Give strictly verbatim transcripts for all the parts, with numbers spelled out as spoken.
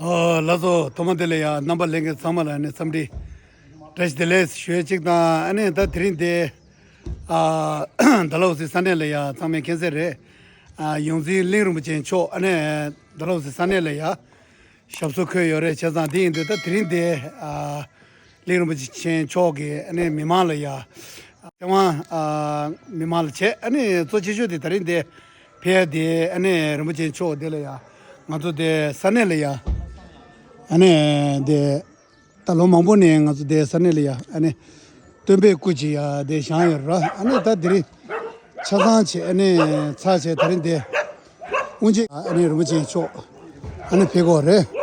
ཨོ་ལགས་སོ། ཐོག་མ་དེ་ལ་ཡང་རྣམ་པ་ལྷན་རྒྱས་ཚང་མ་ལ་ནི་འཚམས་འདྲི་བཀྲ་ཤིས་བདེ་ལེགས་ཞུ་ཡས་གཅིག་དང་། ཨ་ནི་ད་དེ་རིང་འདི་ཨ་ཌལ་ཧོ་སི་ས་གནས་ལ་ཡང་ཚང་མས་མཁྱེན་གསལ་རེད། ཨ་ཡོངས་འཛིན་གླིང་རིན་པོ་ཆེ་མཆོག་ཨ་ནི་ཌལ་ཧོ་སི་ས་གནས་ལ་ཡང་ཞབས་སོར་འཁོད་ཡོད་རེད། བྱས་ཙང་དེ་ཡིན་དུས་ད་དེ་རིང་འདི་ཨ་གླིང་རིན་པོ་ཆེ་མཆོག་གིས་ཨ་ནི་མི་མང་ལ་ཡང་། ཨ་མི་མང་ལ་བྱས། ཨ་ནི་གཙོ་ཆེ་ཤོས་དེ་ད་རིང་འདི་ཕེབས་ཡ་དེ་ཨ་ནི་རིན་པོ་ཆེ་མཆོག་འདི་ལ་ཡང་ང་ཚོ་དེ་ས་གནས་ལ་ཡང་ཨ་ནི་དེ་ད་ལོ་མང་པོ་ནས་ང་ཚོ་དེ་ས་གནས་ལ་ཡང་ཨ་ནི་སྟོན་པའི་སྐུ་ཅིག་ཡང་དེ་བཞེངས་ཡོད་ར། ཨ་ནི་ད་དེ་རིང་ཆ་ཚང་བྱས་ཨ་ནི་ཚར་བྱས་ད་རིང་དེ་དབུ་འབྱེད་ཨ་ནི་རིན་པོ་ཆེ་མཆོག་ཨ་ནི་ཕེབས་ཀྱི་ཡོད་རེད།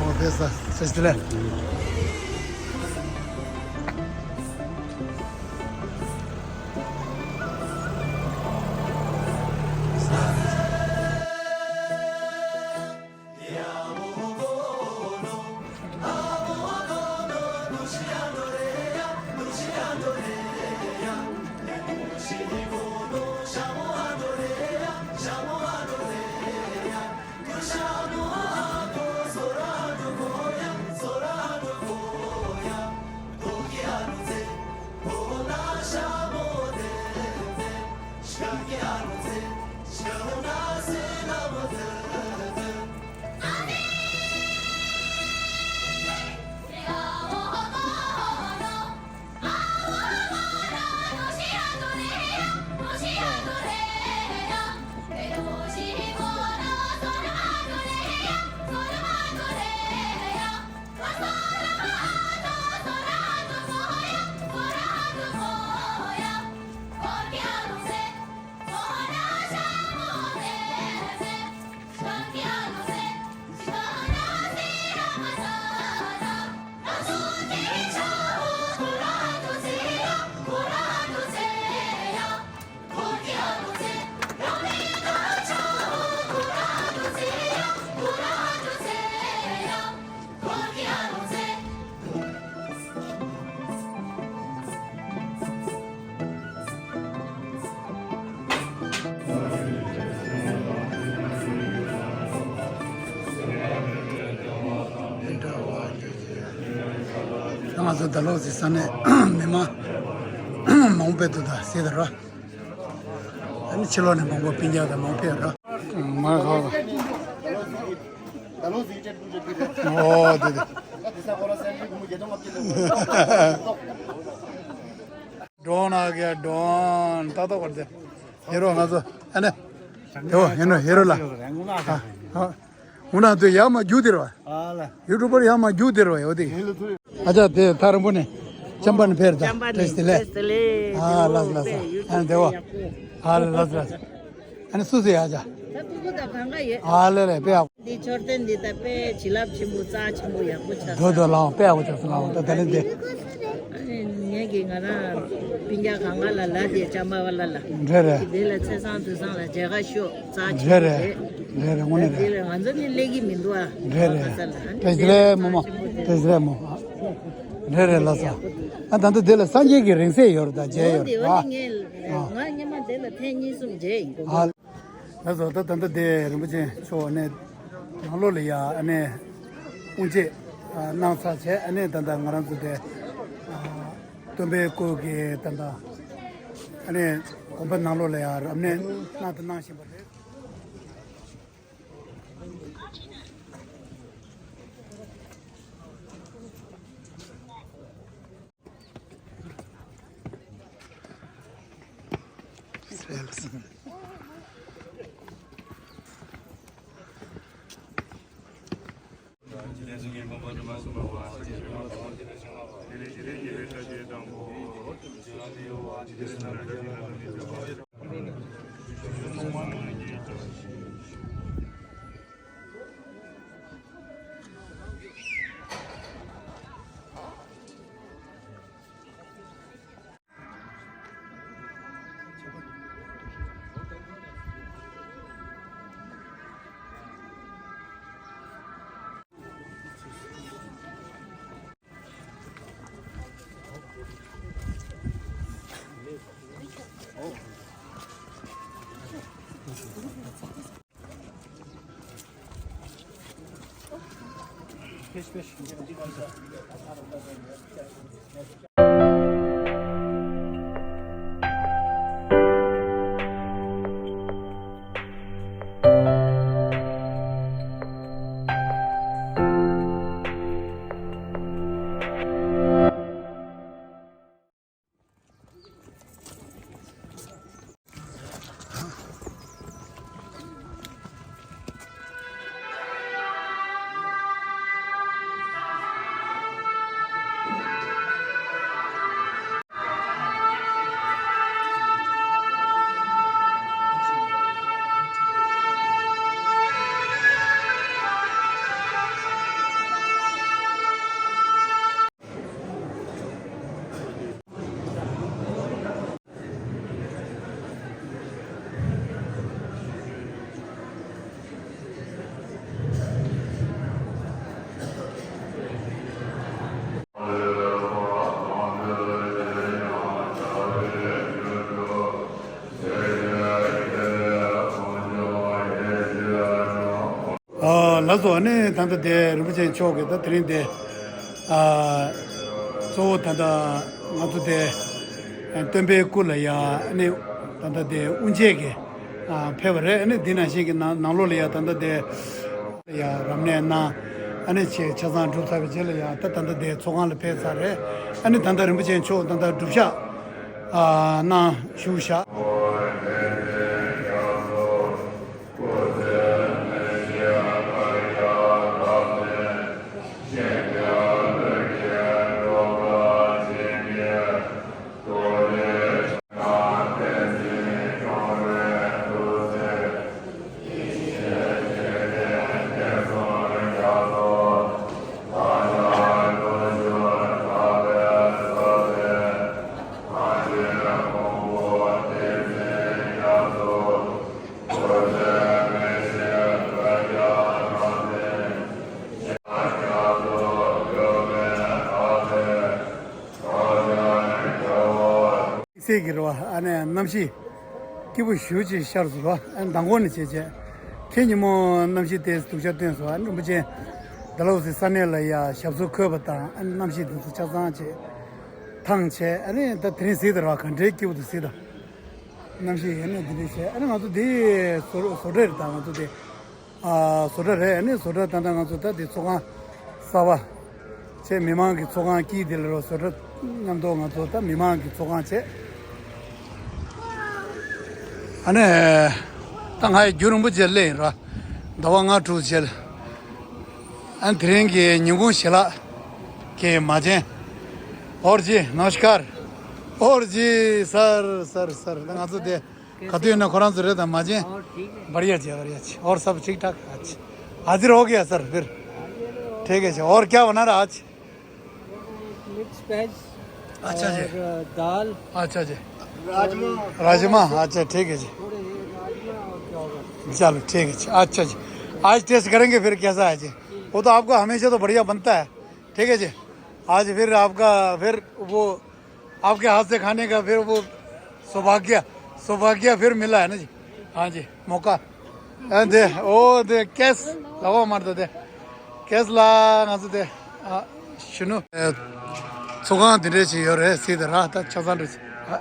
ཨོ་བས་ས་སེ་སྟི་ལེ། ང་ཚོ་ད་ལོ་ཟེར་ས་ནས་མི་མང་མང་པོ་ཕེབས་འདུག་ད་ཟེར་ད་ར། ཨ་ནི་ཕྱི་ལོགས་ནས་མང་པོ་སྤུན་ཀྱག་དང་མང་པོ་ཕེབས་ར། མ་ཁ། ད་ལོ་ཟེར་ཅེ་ཏུ་ཅེ་ཏུ་རེད། ཨོ་དེ་དེ། ད་ས་ཁོ་ར་སེམས་ཀྱི་ངུ་རྒྱལ་ཏོ་ང་ཕྱི་ལོགས། འགྲོ་ན་ག་འགྲོ་ན་ཏག་ཏག་བར་དེ། ཧེ་རོ་ང་ཚོ་ཨ་ནི། དེ་བོ་ཧེ་རོ་ཧེ་རོ་ལ། ཨ་ཨ། འུ་ན་དུ་ཡ་མ་རྒྱུ་དེ་ར་བ། ཨ་ལ། ཡུ་ཊུབ་པར་ཡ་མ་རྒྱུ་དེ་ར་བ་ཡོད་དེ། ཨ་ཅག་དེ་ཐག་རིང་པོ་ནས་ཅམ་པ་ནས་ཕེབས་ད། བཀྲ་ཤིས་བདེ་ལེགས། ཨ་ལགས་ལགས། ཨ་ནི་དེ་བོ། ཨ་ལགས་ལགས། ཨ་ནི་སུ་སུ་ཡ་ཅག་ད་ཏུ་ཀུ་དང་གང་ག་ཡོད། ཨ་ལེ་ལེ་དཔེ་ཡག་པོ། འདི་མཆོད་རྟེན་འདི་ད་དཔེ་བྱིན་རླབས་ཆེན་པོ་རྩ་ཆེན་པོ་ཡག་པོ་ཆགས་སོང་། དོ་དོ་ལའང་དཔེ་ཡག་པོ་ཆགས་སོང་ལའང་ད་ད་ལན་དེ། ཨ་ནི་ངས་ཀྱིས་ང་རང་སྤུན་ཀྱག་གང་ག་ལ་ལ་དེ་ཅམ་པ་བ་ལ་ལ། རེད་རེད། དེ་ལ་ཚེས་བཟང་དུས་བཟང་ལ་མཇལ་ཁ་ཤོག་རྩ་ཆེན་པོ་རེད། རེད་རེད་དངོས་གནས་རེད། དེ་ལ་ང་ཚོ་ནི་སླེབས་ཀྱི་མི་འདུག་ཨ། རེད་རེད། ཨ་ས་ལ་ཨ་ནི་བཀྲ་ཤིས་བདེ་ལེགས་རྩ་མོ་མོ་ཆེན་པོ་རེད། བཀྲ་ཤིས་བདེ་ལེགས་མོ། རེད་རེད་ལགས་སོ། ཨ་ད་ལྟ་དེ་ལ་སངས་རྒྱས་ཀྱི་རིང་བསྲེལ་ཡོད་རེད་ད་མཇལ་ཡོད་རེད་ཨ། ཨ་ནི་ངས་ང་སྔོན་མ་དེ་ལ་ཐེངས་གཉིས་གསུམ་མཇལ་ཡིན་གོ། ཨ། ལགས་སོ། ད་ད་ལྟ་དེ་རིན་པོ་ཆེ་མཆོག་ནས་ནང་ལོགས་ལ་ཡ་ཨ་ནི་དབུ་འབྱེད་གནང་ཚར་བྱས་ཨ་ནི་ད་ལྟ་ང་རང་ཚོ་དེ་སྟོན་པའི་སྐུ་གི་ད་ལྟ་ཨ་ནི་དགོན་པ་ནང་ལོགས་ལ་ཡ་རབ་གནས་གནང་དང་གནང་བཞིན་པ་རེད། ཨ་ལགས་སོ། ཨ་ནི་ད་ལྟ་དེ་རིན་པོ་ཆེ་མཆོག་གིས་ད་དེ་རིང་དེ་ཨ་གཙོ་བོ་ད་ལྟ་ང་ཚོ་དེ་སྟོན་པའི་སྐུ་ལ་ཡ་ཨ་ནི་ད་ལྟ་དེ་དབུ་འབྱེད་ཀྱི་ཨ་ཕེབས་པ་རེད། ཨ་ནི་འདི་ནང་བཞིན་གྱི་ནང་ནང་ལོགས་ལ་ཡ་ད་ལྟ་དེ་ཡ་རབ་གནས་གནང་ཨ་ནི་ཆེ་ཆ་ཚང་གྲུབ་ཚར་བའི་རྗེས་ལ་ཡ་ད་ད་ལྟ་དེ་ཚོགས་ཁང་ལ་ཕེབས་ཚར་རེད། ཨ་ནི་ད་ལྟ་རིན་པོ་ཆེ་མཆོག་ད་ལྟ་སྒྲུབ་ཞག་ཨ་གནང་བཞུགས་ཤག་སད་ཀྱི་རེད་བ། ཨ་ནི་གནམ་གཤིས་སྐྱིད་པོ་ཞེ་པོ་ཅིག་ཤར་སོང་བ། ཨ་ནི་མདང་དགོང་ནས་བྱས་བྱས་ཁྱེད་ཉིན་མོ་གནམ་གཤིས་དེ་སྡུག་ཅག་སྟོན་སོང་། ཨ་ནི་རིན་པོ་ཆེ་ ཌལ་ཧོ་སི་ས་གནས་ལ་ཡ་ཞབས་སོར་འཁོད་པ་དང་ཨ་ནི་གནམ་གཤིས་དེ་ཚོ་ཆ་ཚང་བྱས། ཐང་ཆད་ཨ་ནི་ད་དེ་རིང་གཟིགས་དང་ར་ག་འདྲའི་སྐྱིད་པོ་འདུག་གཟིགས་དང་། གནམ་གཤིས་ཡིན་ནས་འདི་འདྲས་བྱས་ཨ་ནི་ང་ཚོ་འདི་བཟོ་བཟོ་གྲྭ་རེད། ད་ང་ཚོ་འདི་ཨ་བཟོ་གྲྭ་རེད། ཨ་ནི་བཟོ་གྲྭ་ད་ལྟ་ང་ཚོ་ད་འདི་ཚོགས་ཁང་གསར་པ་བྱས་མི་མང་གི་ཚོགས་ཁང་དཀྱིལ་འདི་ལ་རོ་བཟོ་གྲྭ་མཉམ་དུ་ང་ཚོ་ད་མི་མང་གི་ཚོགས་ཁང་བྱས། ཨ་ནི་ད་ང་ཡི་རྒྱུན་རིང་པོ་བྱས་སླེབས་ཡིན་ར། ཟླ་བ་ལྔ་དྲུག་བྱས། ཨ་དེ་རིང་གི་ཉིན་གུང་ཞལ་ལག་གི་མ་བྱན། और जी नमस्कार। और जी सर सर सर ང་ཚོ་དེ་ག་དུས་ཡིན་ན་ཁོ་རང་ཚོ་རེད་དང་མ་བྱན། और ठीक है। बढ़िया जी बढ़िया जी। और सब ठीक ठाक। अच्छा। हाजिर हो गया सर फिर। ठीक है जी। और क्या बना रहा आज? Mix veg. अच्छा जी। और दाल। अच्छा जी। राजमा। राजमा। अच्छा ठीक है जी। थोड़े राजमा और चावल। चलो ठीक है जी। अच्छा जी। आज टेस्ट करेंगे फिर कैसा है जी। वो तो आपका हमेशा तो बढ़िया बनता है। ठीक है जी। आज फिर आपका फिर वो आपके हाथ से खाने का फिर वो सौभाग्य सौभाग्य फिर मिला है ना जी। हाँ जी। मौका। ཨ་འདི་ཨོ་འདི་ཀེས་ལ་འོ་མར་འདི་ཀེས་ལ་ང་ཚོ་འདི་ཨ་ཞུ་ནུ། ཚོགས་ཁང་འདི་འདྲས་ཅིག་ཡོད་རེད་ཟེར་ཏེ་ར་ད་ཆ་ཚང་འདྲས་ཅིག་ཨ།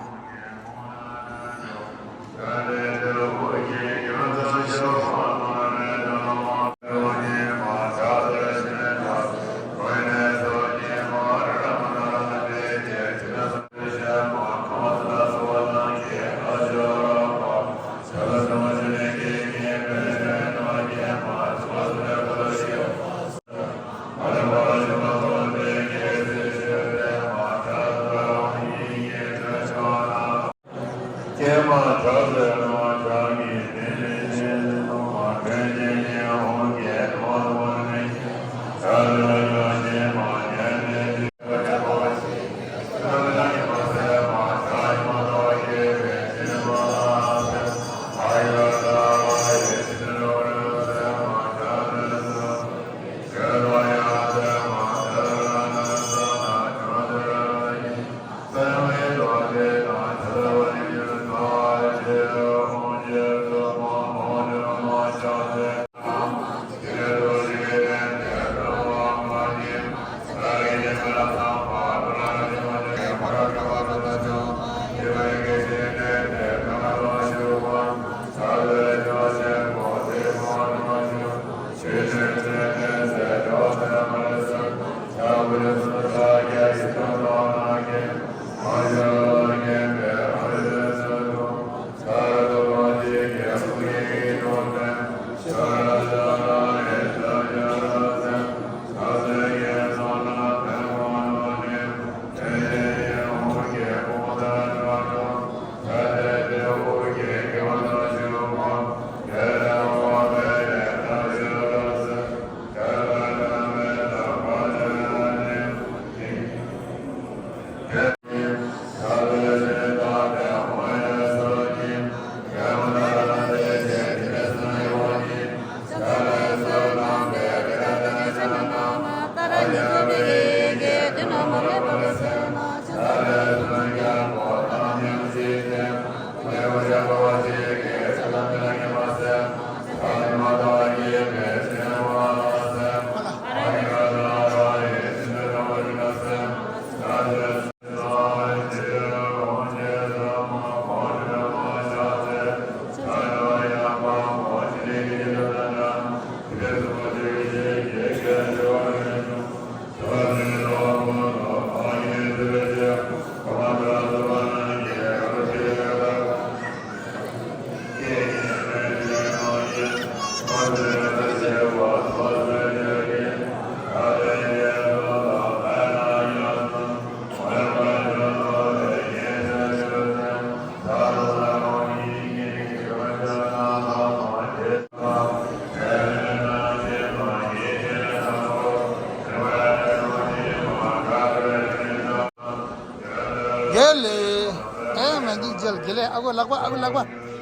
དགེ་ལེགས། ཨེ་མ་འཇིགས་བྱེད། དགེ་ལེགས། ཨ་ཁུ་ལག་པ། ཨ་ཁུ་ལག་པ།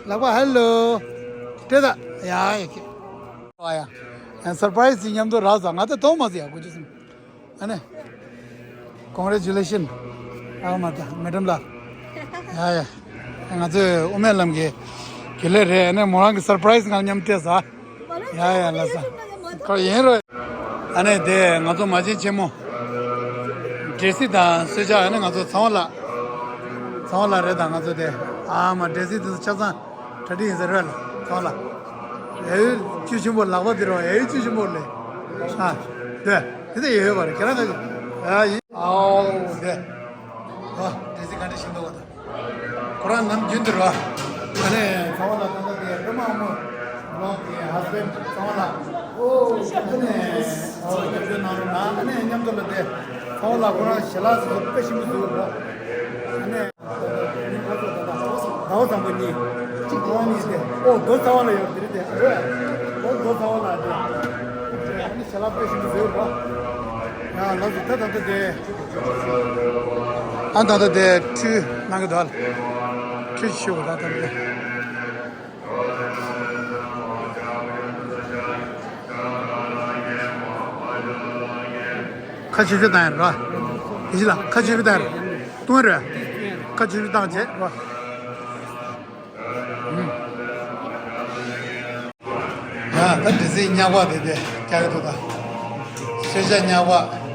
ལག་པ། ཧེ་ལོ། སྤྲད་ད། ཡ་ཡ་ཁེ། ཨ་ཡ། ཨ་སར་པ་རའི་སི་ཟིག་མཉམ་དུ་རག་ས། ང་ད་མཐོང་མ་ཟིག་ཡ། ཀུ་ཅི་སིམ། ཨ་ནི། Congratulations. ཨ་མ་ད་མེ་ཌམ་ལགས། ཡ་ཡ། ང་ཚོས་དབུ་མའི་ལམ་གྱི་དགེ་ལེགས་རེད། ཨ་ནི་མོ་རང་གི་སར་པ་རའི་སི་ང་མཉམ་སྤྲད་ས། ཡ་ཡ་ལ་ས། ཁོ་ཡིན་རོ། ཨ་ནི་དེ་ང་ཚོ་མ་བྱན་ཆེན་མོ། འབྲས་སིལ་དང་གསོལ་ཇ། ཨ་ནི་ང་ཚོ་ཚེ་དབང་ལགས། ཚེ་དབང་ལགས་རེད། ད་ང་ཚོ་དེ་ཨ་མ་འབྲས་སིལ་དེ་ཚོ་ཆ་ཚང་གྲ་སྒྲིག་ཡིན་ཟེར་བས་ལ། ཚེ་དབང་ལགས། ཡ་ཡུལ་བཅུ་ཆེན་པོ་ལག་པ་དེ་རོ། ཡ་ཡུལ་བཅུ་ཆེན་པོ་ལས། ཨ་དེ་དེ་ཡ་ཡུལ་བར་ཁྱེད་རང་ག་ཡ་ཡིན། ཨའོ་དེ་ཨ་འབྲས་སིལ་ག་འདྲ་ཞིག་འདུག་བ་ད། ཁོ་རང་ནམ་རྒྱུན་དུ་རོ། ཨ་ནི་ཚེ་དབང་ལགས་ད་ལྟ་དེ་ཕ་མ་ཨ་མ་ལོག་གི་ཧ་སི་བེན་ཌི་ཚེ་དབང་ལགས། ཨོ་ཁྱེད་ནས་ཨོ་རྒྱབ་སྐྱོར་གནང་རོགས་གནང་། ཨ་ནི་མཉམ་དུ་ལ་དེ་ཚེ་དབང་ལགས་ཁོ་རང་ཞལ་ལག་ཟེར་དཔེ་ཞིམ་པོ་བཟོས་རོ། ཨ་ནི་ཟླ་བ་བཟང་པོ་གཉིས་གཅིག་ཚེ་དབང་གཉིས་དེ་ཨོ་རྡོ་ཚེ་དབང་ལགས་ཡོད་དེ་རེད་དེ། ཨོ་རྡོ་ཚེ་དབང་ལགས་དེ་ཨ་ནི་ཞལ་ལག་དཔེ་ཞིམ་པོ་བཟོས་རོ། ཡ་ལགས་སོ། ད་ད་ལྟ་དེ། ཨ་ད་ལྟ་དེ་ཁྲུས་གནང་གི་འདུག་ཨ། ཁྲུས་ཞུ་དགོས་ད་ད་ལྟ་དེ། ཁ་ཆེ་ཆེ་བཏང་ཡ་ར། ཡི་ཤི་ལ་ཁ་ཆེ་ཆེ་བཏང་ཡ་ར། བཏུང་ར། ཁ་ཆེ་ཆེ་བཏང་བྱས་ར། ཡ་ད་འདི་ཚེ་ཉག་པ་དེ་དེ་རྒྱག་གི་འདུག་ད། གསོལ་ཇ་ཉག་པ།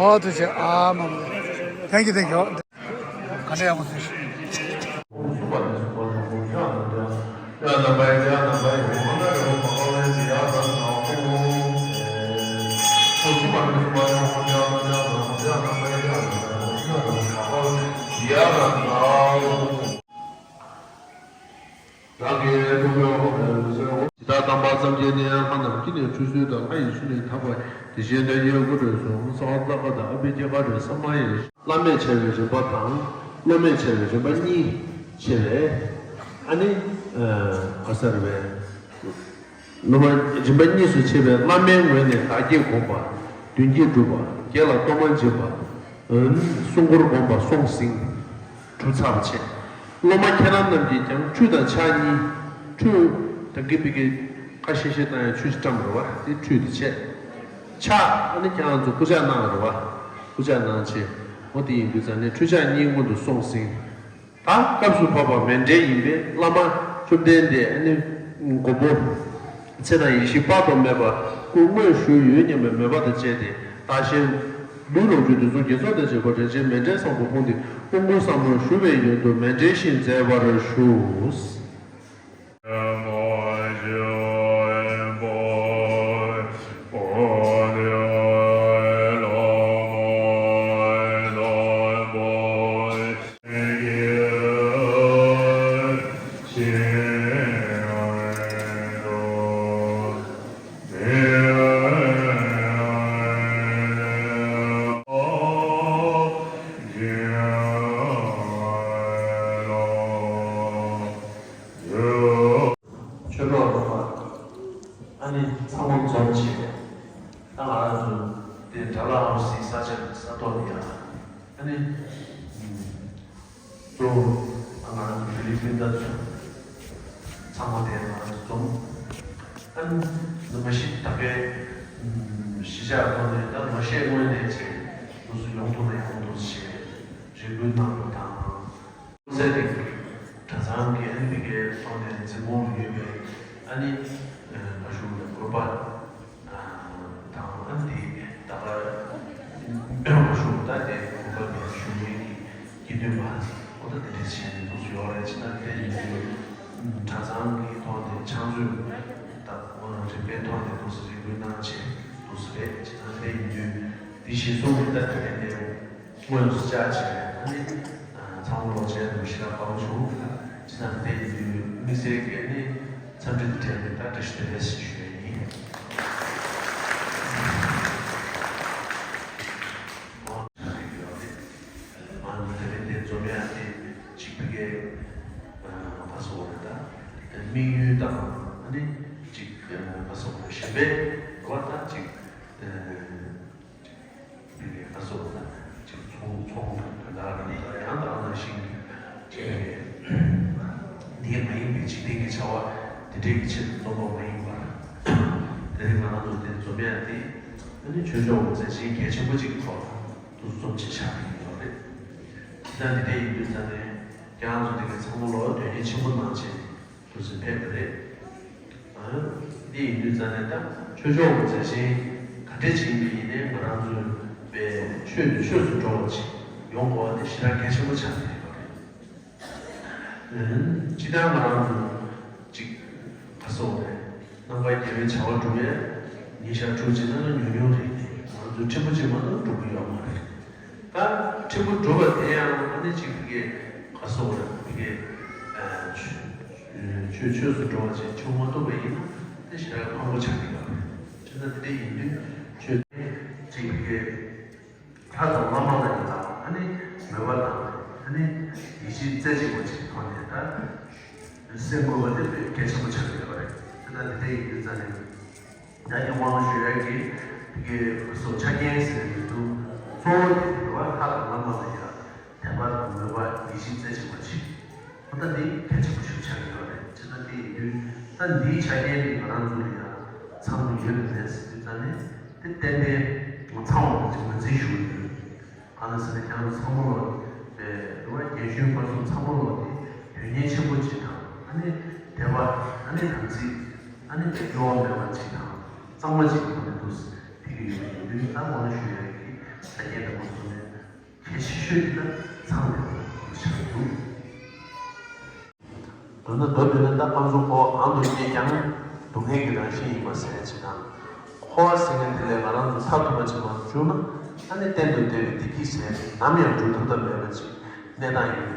ཨོ་ཐུགས་རྗེ་ཆེ། ཨ་མ་མ། Thank you, thank you. ག་འདྲ་ཡག་པོ་ཟེར། རང་གི་ཐུགས་ཀྱི་འོག་ནས་ཟེར། ཇི་ལྟར་དམ་པ་སངས་རྒྱས་ནི་ལྷ་རྣམས་ཀྱི་ནི་ཁྲུས་གསོལ་དང་། ལྷ་ཡི་ཆུ་ནི་དག་པ་དེ་བཞིན་དུ་ཡི་གུ་རུ་གསུམ་སྭཱ་ཧཱ་ཙཀྵ་དང་ཨ་བྷི་ཛྐྵ་རེ་ས་མ་ཡེ། བླ་མེད་བྱ་བའི་རིམ་པ་དང་། སློབ་མས་བྱ་བའི་རིམ་པ་གཉིས་བྱས་པས། ཨ་ནི་ག་ས་རེད་པས། སློབ་མ་རིམ་པ་གཉིས་སུ་ཕྱེ་བའི་བླ་མའི་ངོས་ནས་བདག་བསྐྱེད་བསྒོམ་པ། མདུན་བསྐྱེད་སྒྲུབ་པ། བགེགས་ལ་གཏོར་མ་འབྱིན་པ། སྲུང་འཁོར་བསྒོམ་པ་སོང་ཟིན། གྲུབ་ཚར་བ་བྱས། སློབ་མ་ཁྱེད་རང་རྣམས་ཀྱིས་ཀྱང་ཁྲུས་དང་ཕྱག་གཉིས། ཁྲུས་ད་གི་པི་ཀི་ཁ་ཤས་ཤས་བཏང་ཡང་ཆུ་ཞིག་བཀྲམ་རེད་བ། དེ་ཁྲུས་དེ་བྱས། ཕྱག་ཨ་ནི་ཁྱེད་རང་ཚོ་སྐུ་ཕྱག་གནང་རེད་བ། སྐུ་ཕྱག་གནང་བྱས། འོ་དེ་ཡིན་དུས་ཙང་ནས་ཁྲུས་ཕྱག་གཉིས་སྔོན་དུ་སོང་ཟིན། ད་སྐབས་སུ་བབ་པ་མཎྜལ་ཡིན་པས། བླ་མ་བཅོམ་ལྡན་འདས་ཨ་ནི་མགོན་པོ་ཚེ་དང་ཡེ་ཤེས་དཔག་ཏུ་མེད་པ་སྐུ་དངོས་ཞུས་ཡོད་སྙམ་པའི་མོས་པ་དང་བཅས་ཏེ། བདག་གཞན་ལུས་ལོངས་སྤྱོད་དུད་གསུམ་དགེ་ཚོགས་དང་བཅས་པ་རིན་ཆེན་མཎྜལ་བཟང་པོ་ཕུལ་ཏེ་སྐུ་མགོན་ཟབ་མོར་ཞུ་བའི་ཡོན་དུ་མཎྜལ་ཞིག་མཛད་པར་ཞུ། ཆོས་གྲོགས་རྣམ་པ། ཨ་ནི་ཚང་མ་འཛོམས་བྱས། ད་ང་རང་ཚོ་དེ་དགྲ་ལྷ་ཧོར་སྲིད་ས་ཆ་ས་ཐོག་ནས་ཡང་ཨ་ནི་གཙོ་བོ་ང་རང་ཚོ་བོད་རིགས་སྤུན་ཟླ་ཚོ་ཚང་མ་དེ་ང་རང་ཚོ་འཛོམས། ཨ་ནི་མ་གཞི་ད་གའི་གཞིས་ཆགས་ཐོག་ནས་ད་ལོ་ཤས་སྔོན་ནས་བྱས་འདུག་སུ་ཡོང་ཐུབ་ན་ཡག་པོ་འདུག་ཟེར་རེ་སྐུལ་གནང་རོགས་དང་། ཚེ་རིང་གྲྭ་ཚང་གི་ཨ་ནི་མི་སྒེར་ཐོག་ནས་འཛིན་གོང་དུ་ཡོད་པའི་ཨ་ནི་ཨ་ཞུ་ན་དགོན་པ་དང་ཨ་ནི་དེ་ད་ག་ཨ་ཞུ་ད་དེ་དགོན་པ་ནས་ཞུ་མཁན་གྱི་དགེ་འདུན་པ་ཨོ་ད་དེ་འདྲས་བྱས་ནས་འདུག་སུ་ཡོད་རེད། ཅི་ན་དེ་ཡིན་དུས་གྲྭ་ཚང་གི་ཐོག་ནས་ཕྱག་མཛོད་ད་རིམ་པའི་ཐོག་ནས་འདུག་སུ་རེ་སྐུལ་གནང་བྱས་འདུག་སུ་རེད། ཅི་ན་དེ་ཡིན་དུས་དེ་གཞི་བཟུང་གི་ད་དེ་འདྲས་དངོས་སུ་བཅར་བྱས་ནས་ཨ་ནི་ཚང་མ་ལོག་བྱས་འདུག་ཞེ་དྲག་དགའ་པོ་བྱུང་། ཅི་ཙམ་དེ་ཡིན་དུས་དམིགས་བསལ་གྱི་ཨ་ནི་འཚམས་འདྲི་དེ་འཕྲད་ནས་ད་བཀྲ་ཤིས་བདེ་ལེགས་ཞུ་ཡ་ཡིན། ང་ཚོ་དེ་རིང་འདིར་འཛོམས་ཡ་དེ་གཅིག་ཕ་གིའི་ཨ་ཕ་སོགས་རེད། ད་དམིགས་ཡུལ་དང་ཨ་ནི་གཅིག་ཨ་ཕ་སོགས་རེད། གཞན་པའི་རེ་བ་དང་གཅིག་ཨ་ དེ་འདྲའི་གི་ཆེད་དུ་འཛོམས་པ་མ་ཡིན་པར། དེ་རིང་ང་རང་ཚོ་འདིར་འཛོམས་ཡ་དེ་ཨ་ནི་ཆོས་ཕྱོགས་ཀྱི་མཛད་ཆེན་གལ་ཆེན་པོ་ཅིག་གི་ཐོག་ལ་འདུ་འཛོམས་ཅིག་ཆགས་ཀྱི་ཡོད་རེད། ད་འདི་འདྲ་ཡིན་དུས་ཙང་ནས་ཁྱེད་རང་ཚོ་འདི་ག་ཚང་མ་ལོ་དོན་གཉེར་ཆེན་པོ་གནང་བྱས་ནས་འདུ་འཛོམས་ཕེབས་པ་རེད། ཨ། འདི་ཡིན་དུས་ཙང་ནས་ད་ཆོས་ཕྱོགས་ཀྱི་མཛད་ཆེན་ག་འདྲ་ཅིག་ཡིན་པ་ཡིན་ནའི་ང་རང་ཚོའི་པའི་ཆོས་དེ་ཆོས་སུ་འགྲོ་བ་ཅིག་ཡོང་དགོས་པ་དེ་ཞེ་དྲག་གལ་ཆེན་པོ་ཆགས་ཀྱི་ཡོད་རེད། སྤྱིར་བཏང་ང་རང་ཚོ་ཅིག་ག་སོགས་རེད། རྣམ་པར་རྒྱལ་བའི་བྱ་བ་སྒྲུབ་ཡས་ཉིན་ཞག་དྲུག་ཅིག་ན་ཉུང་ཉུང་རེད། ང་ཚོ་ཕྲན་བུ་ཅིག་མ་གཏོགས་འགྲོ་གི་ཡོད་མ་རེད། ད་ཕྲན་བུ་འགྲུབ་པ་དེ་ཡང་ཨ་ནི་ཅིག་གི་ག་སོགས་རེད། གི་ཆོས་ཆོས་སུ་འགྲོ་བ་ཅིག་བྱུང་མ་ཐུབ་པ་ཡིན་ན་དེ་ཞེ་དྲག་ཕངས་པོ་ཆགས་ཀྱི་ཡོད་རེད། བྱས་ཙང་དེ་འདྲ་ཡིན་དུས་ཆོས་ཅིག་གི་ལྷ་དང་བླ་མ་ལ་ཡི་དྭགས་ཨ་ནི་མོས་པ་དང་ཨ་ནི་ཡིད་ཆེས་རྩེ་གཅིག་པ་ཅིག་ཐོག་ནས་ད་སེམས་འགུལ་བ་དེ་དཔེ་གལ་ཆེན་པོ་ཆགས་ཀྱི་ཡོད་རེད། དེ་ལྟར་དེ་འདྲ་ཡིན་དུས་ཙང་ནས་ཡང་ནི་དབང་ཞུ་ཡག་གི་དེ་གའི་སོ་ཆ་རྐྱེན་ཟེར་ནས་འདུག་གཙོ་བོ་དེ་རེད་བ། ལྷ་དང་བླ་མ་ལ་ཡ་དད་པ་དང་མོས་པ་ཡིད་ཆེས་རྩེ་གཅིག་པ་ཅིག་ཨོ་ད་འདི་གལ་ཆེན་པོ་ཞིག་ཆགས་ཀྱི་ཡོད་རེད། བྱས་ཙང་འདི་ཡིན་དུས་ད་འདིའི་ཆ་རྐྱེན་འདི་ང་རང་ཚོ་ལ་ཡང་ཚང་མ་ཡོད་པ་རེད་ཟེར་དུས་ཙང་ནས་དེ་ཏན་ཏན་ཚང་བ་ཅིག་ངོས་འཛིན་ཞུ་གི་ཡོད། གང་ལ་ཟེར་ན་ཁྱེད་རང་ཚོ་ཚང་མ་ལོ་དེ་རེད་བ། རྒན་གཞོན་བར་གསུམ་ཚང་མ་ལོ་དེ་དོན་གཉེར་ཆེན་པོ་ཅིག་དང་ཨ་ནི་དད་པ་ཨ་ནི་དམ་ཚིག་ཨ་ནི་དེ་གཡོ་བ་མེད་པ་ཅིག་དང་གཙང་མ་ཅིག་གི་ཐོག་ནས་འདུག་ཕེབས་ཀྱི་ཡོད་པ་ཡིན་དུས་ད་ངོ་ནས་ཞུ་ཡག་གི་ཆ་རྐྱེན་དང་མ་སོང་ནས། གལ་ཆེ་ཤོས་དེ་ད་ཚང་མས་ཆགས་འདུག་མདོར་ན་མདོར་བསྡུས་ན་ད་སྐམ་སོ་འཁོར་བ་གང་དུ་སྐྱེས་ཀྱང་སྡུག་བསྔལ་གྱི་རང་བཞིན་ཡིན་པ་ཟེར་ཅིག་དང་། འཁོར་བ་ཟེར་མཁན་དེ་ལས་ང་རང་ཚོ་ཐར་ཐུབ་པ་ཅིག་མ་བྱུང་ན་ཨ་ནི་གཏན་དུ་བདེ་བའི་བདེ་སྐྱིད་ཟེར་ནམ་ཡང་འགྲུབ་ཐུབ་ཐབས་མེད་པ་ཅིག་གནས་སྟངས་ཡོད་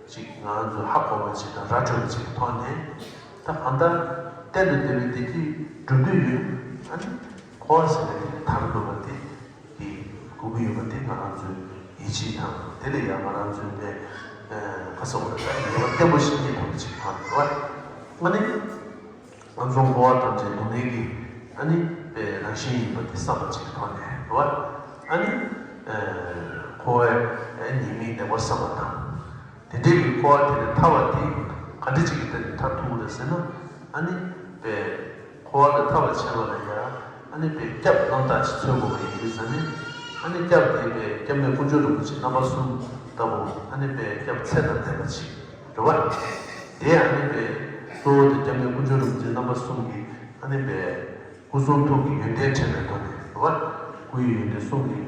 ཅིག་ང་རང་ཚོ་ཧ་གོ་བ་ཅིག་དང་ར་འཕྲོད་པ་ཅིག་གི་ཐོག་ནས་ད་གང་ལྟར་གཏན་དུ་བདེ་བའི་བདེ་སྐྱིད་འགྲུབ་འདོད་ཡོད། ཨ་ནི་འཁོར་བ་ཟེར་མཁན་དེ་ལས་ཐར་ཐུབ་པ་དེ། དེ་དགོས་ཀྱི་ཡོད་པ་དེ་ང་རང་ཚོའི་ཡིད་ཆེས་དང་དེ་ལས་ཡང་ང་རང་ཚོའི་དེ་ཁ་སོགས་ལ་ཡོད་པ་བརྟན་པོ་ཞིག་རྙེད་ཐུབ་པ་ཅིག་ཐོག་ནས་རེད་བ། ཨ་ནི་ང་ཚོ་འཁོར་བ་ཐམས་ཅད་སྡུག་བསྔལ་གྱི་ཨ་ནི་པའི་རང་བཞིན་ཡིན་པ་དེ་བསམ་པ་ཅིག་ཐོག་ནས་རེད་བ། ཨ་ནི་འཁོར་བའི་ཉེས་དམིགས་ལེགས་པར་བསམ་པ་དང་། དེ་འདྲའི་གི་འཁོར་བ་དེ་ནས་ཐར་བ་དེ་ག་འདྲ་ཅིག་གི་སྟེང་ནས་ཐར་ཐུབ་ཀྱི་རེད་ཟེར་ན། ཨ་ནི་པའི་འཁོར་བ་ལས་ཐར་བར་བྱེད་པ་ལ་ཡང་ཨ་ནི་པའི་སྐྱབས་རྣམ་དག་ཅིག་འཚོལ་དགོས་པ་ཡིན་དུས་ཙང་ནས། ཨ་ནི་སྐྱབས་དེ་པའི་སྐྱབས་གནས་དཀོན་མཆོག་རིན་པོ་ཆེ་རྣམ་པ་གསུམ་ལྟ་བུ་ཨ་ནི་པའི་སྐྱབས་ཚད་དང་ལྡན་པ་ཅིག་རེད་བ། དེ་ཨ་ནི་པའི་གཙོ་བོ་དེ་སྐྱབས་གནས་དཀོན་མཆོག་རིན་པོ་ཆེ་རྣམ་པ་གསུམ་གྱིས་ཨ་ནི་པའི་སྐུ་གསུང་ཐུགས་ཀྱི་ཡོན་ཏན་འཕྲད་པའི་ཐོག་ནས་རེད་བ། སྐུ་ཡི་ཡོན་ཏན་གསུམ་གྱི་